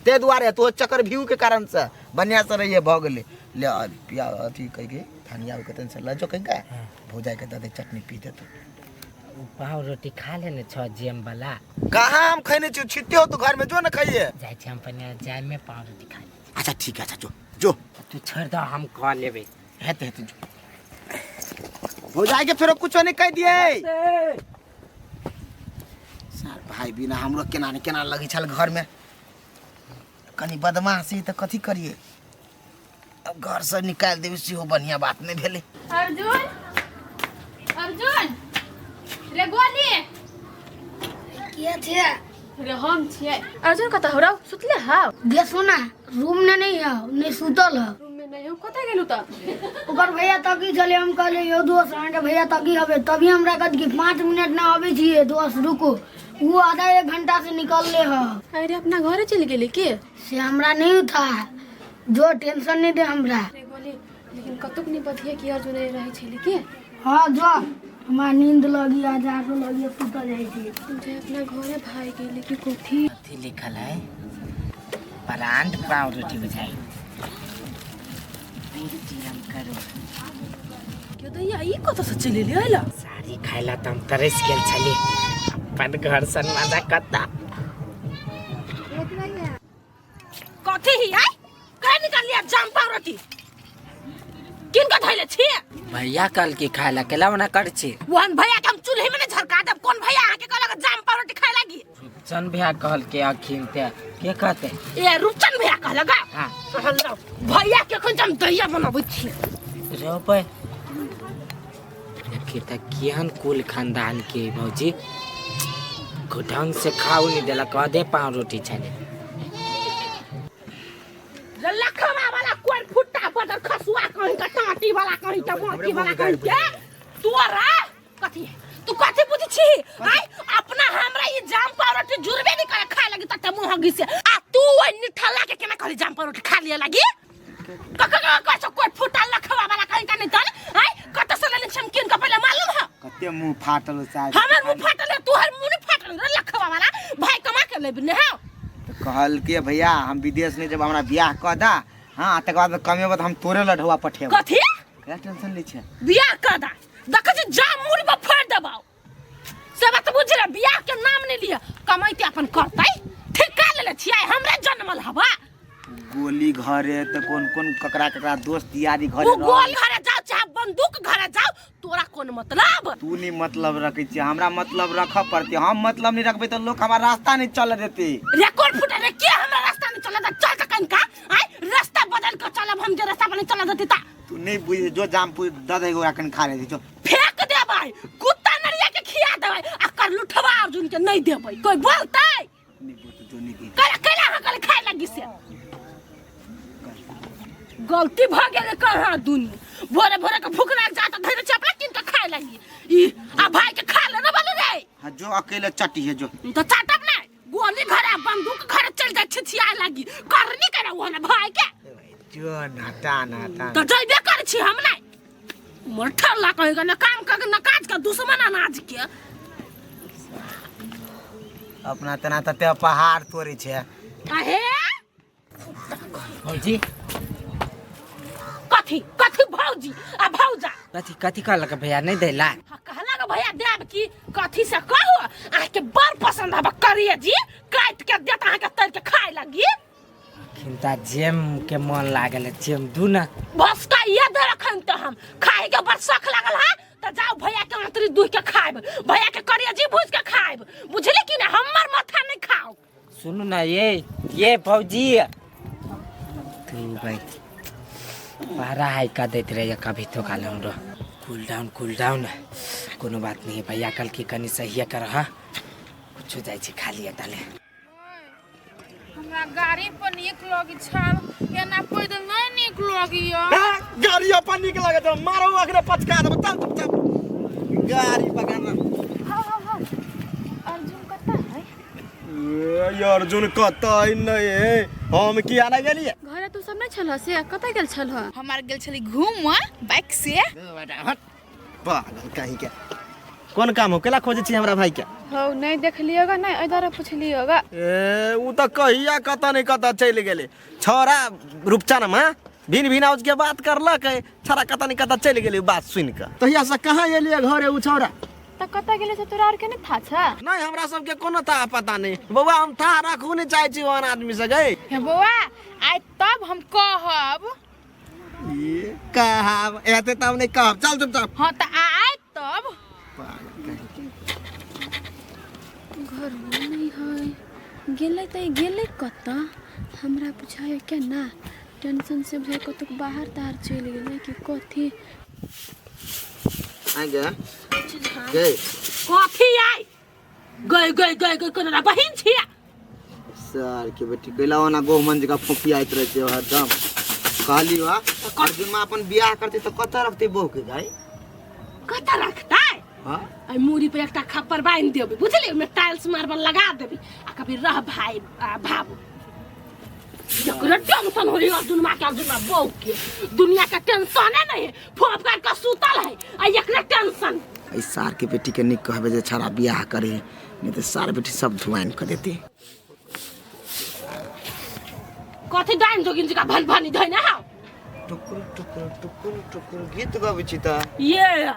ते दुआरे तो चक्कर व्यू के कारण से बढ़िया से रहिए भऽ गेलै ले आ, पिया अथी कहि के धनिया के तन से लऽ जो कहि के भौजाई के दऽ दे चटनी पी देतौ उ पाव रोटी खा ले ने छौ जेम वाला कहाँ हम खैने छियौ छिते हो तो घर में जो ने खाइए जाइ छी हम पहिने जायमे पाव रोटी खा ले अच्छा ठीक है अच्छा जो जो तू छोड़ दो हम कऽ लेबै हेते हेते जो भौजाई के फेरो कुछो नहीं कह दिए सार भाई बिना हमरो केना ने केना लगै छल घर में कनी बदमाशी तऽ कथी करिए अब घर से निकालि देबै सेहो बढ़िया बात नहीं भेलै अर्जुन अर्जुन रे गोली के छे रे हम छियै अर्जुन कतऽ हो रौ सुतले हौ गे सुना रूम में नहीं है नहीं सुतल है रूम में नहीं हो कतऽ गेलू तऽ ओकर भैया तकी छलै हम कहलियै यौ दोस्त अहाँके भैया तकी हबे तभी हमरा कहत कि 5 मिनट ना अबै छियै दोस्त रुको वो आधा एक घंटा से निकलले ह अरे अपना घरे चलि गेली के से हमरा नहीं था जो टेंशन नहीं दे हमरा रे गोली लेकिन कतुक नहीं बतिया कि अर्जुन रहै छलै के हाँ जो हमरा नींद लगी आ जाड़ो लगी सुतल जाइ छी जे अपना घरे भाग गेली कि कोथी अथी लिखल है ब्रांड पाव रोटी बुझाई पेटीएम करो क्यों दैया ई कतऽ से चलि एली अइला साड़ी खाइला तऽ हम तरसि गेल छली अपन घर सन मजा कत्ता कथी ही आई कहे निकाल लिया जाम पाव रोटी किन का धइले छी भैया कल की खाए ला केला मना कर छी वहन भैया के हम चूल्हे में ने झरका देब कोन भैया अहाँ के कहलक जाम पाव रोटी खाए लागी रूपचंद भैया कहल के अखिन ते के कहते ए रूपचंद भैया कहलक हाँ कहलक भैया के एखन हम दहिया बनबै छी रोपे देखी त केहन कुल खानदान के भौजी ढंग से खाऊ नहीं देलक आधे पाव रोटी छले लखवा वाला कोन फुट्टा बदल खसुआ कहीं का टाटी वाला कहीं का मोटी वाला कहीं के तोरा कथी तू कथी बुझी छी आय अपना हमरा ई जाम पावरोटी जुड़बे नहीं करे खाए लगी तते मुंह हगी से आ तू ओइ निठल्ला के केना कहली जाम पावरोटी खा लिया लगी क क क क कोई फुट्टा लखवा वाला कहीं का नहीं तल आय कत से लेने छम किन का पहले मालूम है कते मुंह फाटल साहब हमर मुंह फाटल है तोहर मुंह नहीं फाटल रे लखवा वाला भाई कमा के लेबी ने है कहलकै भैया हम विदेश नहीं जब हमरा बियाह कऽ दा हाँ तकर बाद कमेबो तऽ हम तोरे लढुआ पठेबो कथी ककरा टेंशन लै छै बियाह कऽ दा देखै छी जा मुड़ी पर फोड़ि देबौ से बात बुझ ले बियाह के नाम नहीं लिअ कमैते अपन करतै ठीक का लेले छियै हमरे जनमल हवा गोली घरे तऽ कोन कोन ककरा ककरा दोस्त यारी घरे ओ गोल घरे जाओ चाहे बंदूक मतलब। तू नहीं मतलब रखे छी, हमरा मतलब रख पड़ते। हम मतलब नहीं रखबे तो लोग हमारा रास्ता नहीं चल देते। रिकॉर्ड फुटे रे के हमरा रास्ता नहीं चला चल त कनका आय रास्ता बदल के चलब हम जे रास्ता पर नहीं चला देती ता। तू नहीं बुझ जो जाम द दे गोरा कन खा ले जो फेंक देबै कुत्ता नरिया के खिया देबै आ कर लुठवा अर्जुन के नहीं देबै कोई बोलतै नहीं बोलते जो नहीं दी कल कल अहाँ कल खाए लगी से गलती भ गेलै कहाँ दुनू भोरे भोरे के भूख लाग जात धैरे चपला कीन के खाए लगी ई आ भाई के खा ले ना बोले रे। हां जो अकेले चटी है जो तो चाटब ना गोली घरे बंदूक घरे चल जाय छिछिया लगी करनी करे वो ना भाई के जो नाटा नाटा तो जइबे कर छी हम नहीं मोर ठल्ला कहेगा ना काम कर ना काज का दुश्मन अनाज के अपना तना तते पहाड़ तोड़े छे। अहे भौजी कथी कथी भौजी आ भौजा कथी कथी कहलक भैया नहीं देला? हाँ, कहलक भैया देब की कथी से कहू अहाँके बड़ पसंद हब करिए जी काट के देत अहाँके तर के खाए लगी। खिनता जेम के मन लागल जेम दू ना बस का ये दे रखन तो हम खाए के बड़ शौक लागल है तो जाओ भैया के आंतरी दूह के खाएब भैया के करिए जी भूज के खाएब बुझली कि ना हमर माथा नहीं खाओ। सुनू ना ये भौजी तू भाई पारा हाई का देते रहे कभी तो काल हमरो कूल डाउन कूल डाउन कोनो बात नहीं भैया कल की कनी सही कर हाँ कुछ जाय छी खा लिया ताले। हमरा गाड़ी पर नीक लगी छल एना पैदल नहीं नीक लगी। गाड़ी अपन नीक लगे त मारो अखने पचका देब चल चुपचाप गाड़ी पकड़ना। हां हां हां अर्जुन कत है? ए अर्जुन कत है नहीं है हम किया ना गेलिए घरे तू सब नहीं छल से कत गेल छल? हमार गेल छली घूम बाइक से। पागल कहीं के कोन काम हो केला खोजे छी हमरा भाई के? हो नहीं देखलिएगा नहीं इधर पूछलिएगा। ए उ त कहिया कत नहीं कत चल गेले छोरा रूपचनमा भिन भिन आउज के बात करलक छोरा कत नहीं कत चल गेले बात सुन के तहिया से कहां एलिए घरे उ छोरा त कत गेले से तोरा और के नहीं था छ? नहीं हमरा सब के कोनो था पता नहीं बौआ हम था राखू नहीं चाहे छी ओहन आदमी से गए। हे बौआ आइ तब हम कहब ये कहब एते तब नहीं कहब चल चुपचाप। हां त आइ तब घर नहीं है गेलै त गेलै कत हमरा बुझाय के ना टेंशन से बुझाय कतौ बाहर तार चलि गेलै कि कथी आ गए गए कथी आइ गए गए गए गए कोना बहिन छिया सर के बेटी कैला ओना गोहमन जका फोकियाइत रहे छै हरदम कहली वा अर्जुन मां अपन बियाह करते त कत रखते बहू के गाय कत रखतै? हां आई मूड़ी पर एकटा खप्पर बांध देबे बुझली ओमे टाइल्स मार्बल लगा देबे आ कभी रह भाई भाबू जकरा टेंशन होई अर्जुन मां के अर्जुन मां बहू के दुनिया का टेंशन है नहीं फोप कर के सुतल है आ एकरा टेंशन। ए सार के बेटी के निक कहबे जे छड़ा बियाह करे नहीं त सार बेटी सब धुआइन क देते। कथी डाइन जोगिन जी का भन भनी धइना हाउ टुकुर टुकुर टुकुर टुकुर गीत गाबै छी त ये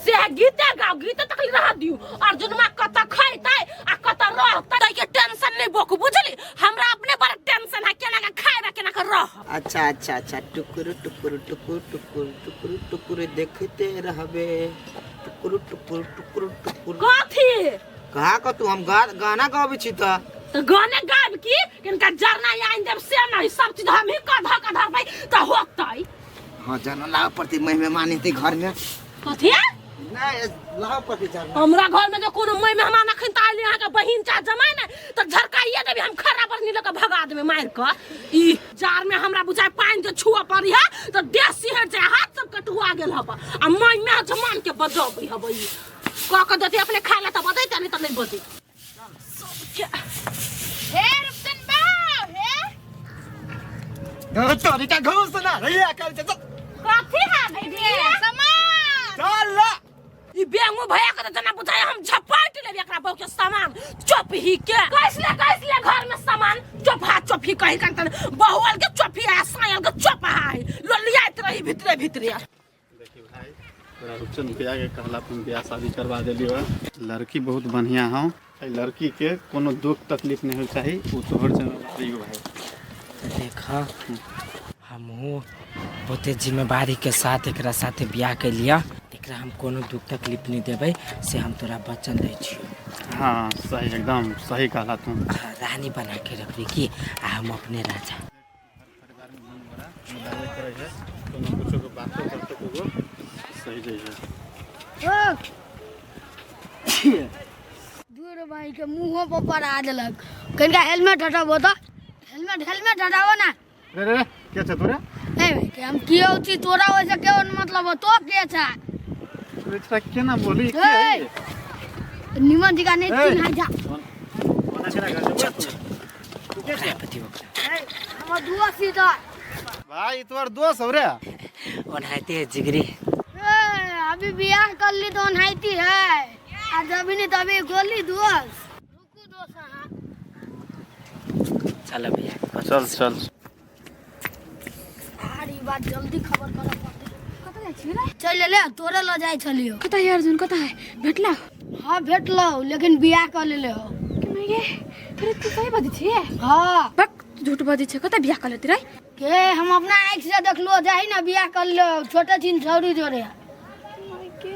से गीते गाओ गीत तक रह दियो अर्जुन मां कत खैतै आ कत रहतै के टेंशन नहीं बोकू बुझली हमरा अपने बड़ टेंशन है केना के खाएबा केना के रह। अच्छा अच्छा अच्छा टुकुर टुकुर टुकुर टुकुर टुकुर टुकुर देखते रहबे टुकुर टुकुर टुकुर टुकुर कथी कहा क तू हम गाना गाबै छी त गाने गाब की किनका जरना आइन देब से नहीं सब चीज हम ही कधा कधा भाई त होतै। हां जाना लाव पड़ती मेहमान हेतै घर में कथी नहीं लाव पड़ती जाना हमरा घर में जो कोनो मेहमान अखन त आइले अहाँ के बहिन चा जमाय ने त झरकाइए देबी हम खड़ा पर लके भगा देबे मार के ई जार में हमरा बुझाय पानि जे छुआ पड़ी है त देह सिहर जाय हाथ सब कटुआ गेल हब आ मैं में जमान के बजबै हब ई क के देती अपने खाए ला त बजैते नहीं त नहीं बजै। हे रुपचन बाबू हे तोरी का घूस ना रहिया कर चल कथी है भैया सामान चल ला ई बेंगू भैया के जना बुझाय हम झपाट लेबे एकरा बहु के सामान चुप ही के कैसले कैसले घर में सामान चोपा चोपी कहि कंतन बहुअल के चोपी आ सायल के चोपा है लोलियात रही भितरे भितरे। देखी भाई तोरा रुपचन भैया के कहला अपन बियाह शादी करवा देली हो लड़की बहुत बढ़िया हौ लड़की के कोनो दुख तकलीफ नहीं हो चाही उ तोहर जिम्मेवारी हो भाई। देखा हमहू बहुते जिम्मेवारी के साथ एकरा साथे बियाह कैलिया। एकरा हम कोनो दुख तकलीफ नहि देबै से हम तोरा वचन दै छियौ। हाँ सही, एकदम सही कहला तू। हाँ, रानी बना के रखबे की आ हम अपने राजा। कोनो कुछो के बातो करते तो सही जाइ है। दूर भाई के मुंह पर पड़ा देलक। कनिका हेलमेट हटाबो तऽ, हेलमेट हेलमेट हटाबो ना। रे रे के छै तोरे? ए भाई के हम कियो छी तोरा ओइसे के मतलब हो, तो के छै? रे छोरा केना बोली के ए! है? निमन जगह नहीं ए! चिन्हा जा। कोना केना घर जेबै तू? तू के छै? ए, हमर दोस्त छी तऽ। भाई तोहर दोस्त हौ रे? ओनाहिते जिगरी। ए, अभी बियाह कर ली तो ओनाहिती है, आ जब नहीं तभी गोली दोस्त। रुकू दोस्त अहाँ। चल भैया चल चल। अरे ई बात जल्दी खबर करऽ पड़तै। कतऽ जाइ छियै रे? चल ले तोरे लऽ जाइ छलियौ। कतऽ है अर्जुन, कतऽ है? भेटला? हाँ भेटलौ, लेकिन बियाह कऽ लेले हो। के गे, अरे तू सही बजै छियै? हाँ। बक झूठ बजै छै, कतऽ बियाह कऽ लेतै रे? के हम अपना आँखि से देखलो, जाही ना बियाह कर लो छोटे छिन छौरी जोरे। के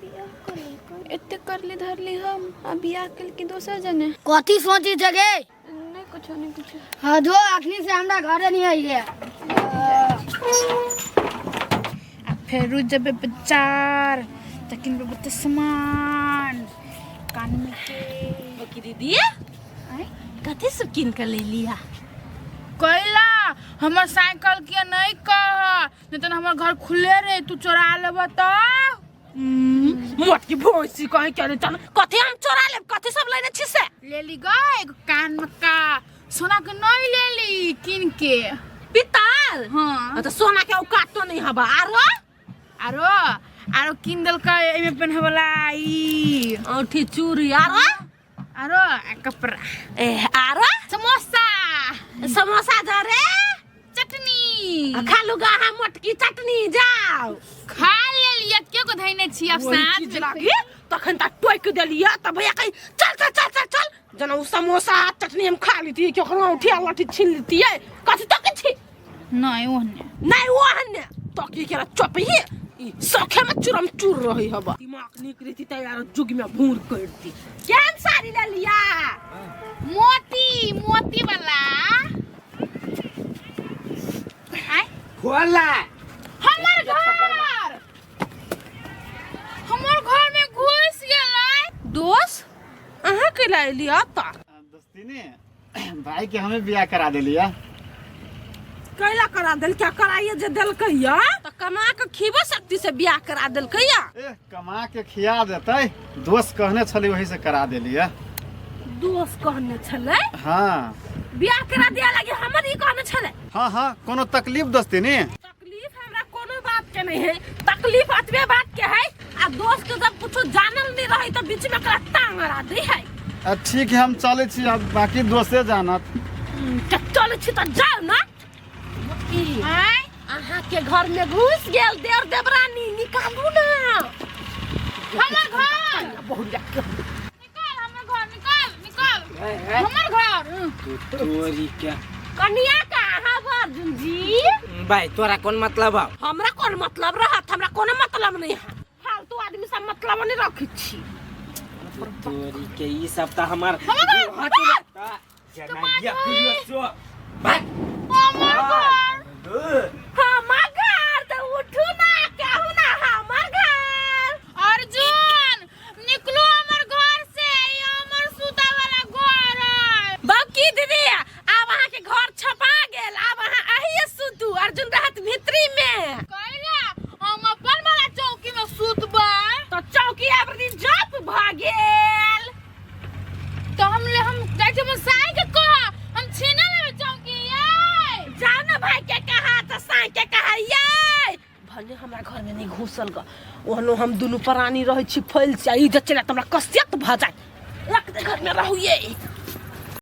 बियाह कर लेलकै, एते करली धरली हम आ बियाह केलकै दोसर जने। कथी सोची छै गे? नहीं कुछो नहीं कुछो। हाँ जो अखनी से हमरा घरे नहीं आई है। आ फेरू जेबै बाजार तऽ किनबै बहुते सामान कान में के। की दीदी कथी सब कीन के ले लिया? कैला हमर साइकिल के नहीं कह, नहीं तो हमर घर खुले रे, तू चोरा लेब तऽ। मोटकी भैंसी कहीं के नहीं, कथी हम चोरा लेब? कथी सब लेने छी से? ले ली ग एगो कान में का सोना के नहीं ले ली किन के पिताल। हाँ तो सोना के औकात तो नहीं हबा। आरो आरो आरो किन देलकै एमे पेन्हे वाला ई औंठी चूड़ी। आरो आरो कपड़ा। ए आरो समोसा। समोसा धरे चटनी खा लू गा हम मोटकी चटनी। जाओ खा लेलियै, के को धैने छी अब वही साथ चीज में। लागी तखन तक टोकि देलियै त भैया कही चल चल चल चल चल, जना उ समोसा चटनी हम खा लेतियै, केकरो औंठी आ लाठी छीन लेतियै। कथी तक छी? नहीं ओहने नहीं ओहने तो की केरा चपही ई सखे में चुरम चूर रही हबा। दिमाग निक रहती त यार जुग में भूर कर दी। केहन साड़ी ले लिया? मोती मोती वाला। आय खोला हमर घर, हमर घर में घुस गेलै। दोस्त अहाँ के लाय लिया ता? दोस्ती ने भाई के हमें बियाह करा देलिया। कैला करा देल? क्या कराइए जे देलकै या त कमा के खीबो शक्ति से बियाह करा देलकै या? ए कमा के खिया देतै, दोस्त कहने छली वही से करा देलिया। दोस्त कहने छलै? हाँ बियाह करा दिया लागे हमर ई कहने छलै। हाँ हाँ कोनो तकलीफ दोस्ती ने? तकलीफ हमरा कोनो बात के नहीं है, तकलीफ अतबे बात के है आ दोस्त के जब कुछो जानल नहीं रही तो बीच में एकरा टांग अड़ा दी है। आ ठीक है हम चले छी, अब बाकी दोस्ते जानत। चले छी तो जाओ ना। आय अहाँ के घर में घुस गेल देर देवरानी, निकालू ना हमर घर। बहुत निकाल हमर घर, निकाल निकाल हमर घर। तोरी के कनिया का अहाँ अर्जुन जी? भाई तोरा कोन मतलब हौ? हमरा कोन मतलब रहत? हमरा कोनो मतलब नहीं है, फालतू आदमी सब मतलब नहीं रखै छी। तोरी के ई सब त हमर हमर घर, हमर घर त उठू ना कहू ना हमर घर। अर्जुन निकलू हमर घर से, ई हमर सुता वाला घर है। बाकी दीदी आब अहाँ के घर छपा गेल, आब अहाँ अहिए सुतू, अर्जुन रहत भीतरी में। कैला हम अपन वाला चौकी में सुतबै? तो चौकी आब रिजर्व भ गेल। तो हम ले हम जाइ छी हमर साई के कह, हम छीने लेबै चौकी। ये जाओ ना भाई के कहा तो साई के कहा। ये भले हमरा घर में नहीं घुसल ग, ओहनो हम दुनू प्राणी रहै छी फैल छी, ई जे चला त हमरा कसियत भ जाय। रख दे घर में रहू ये।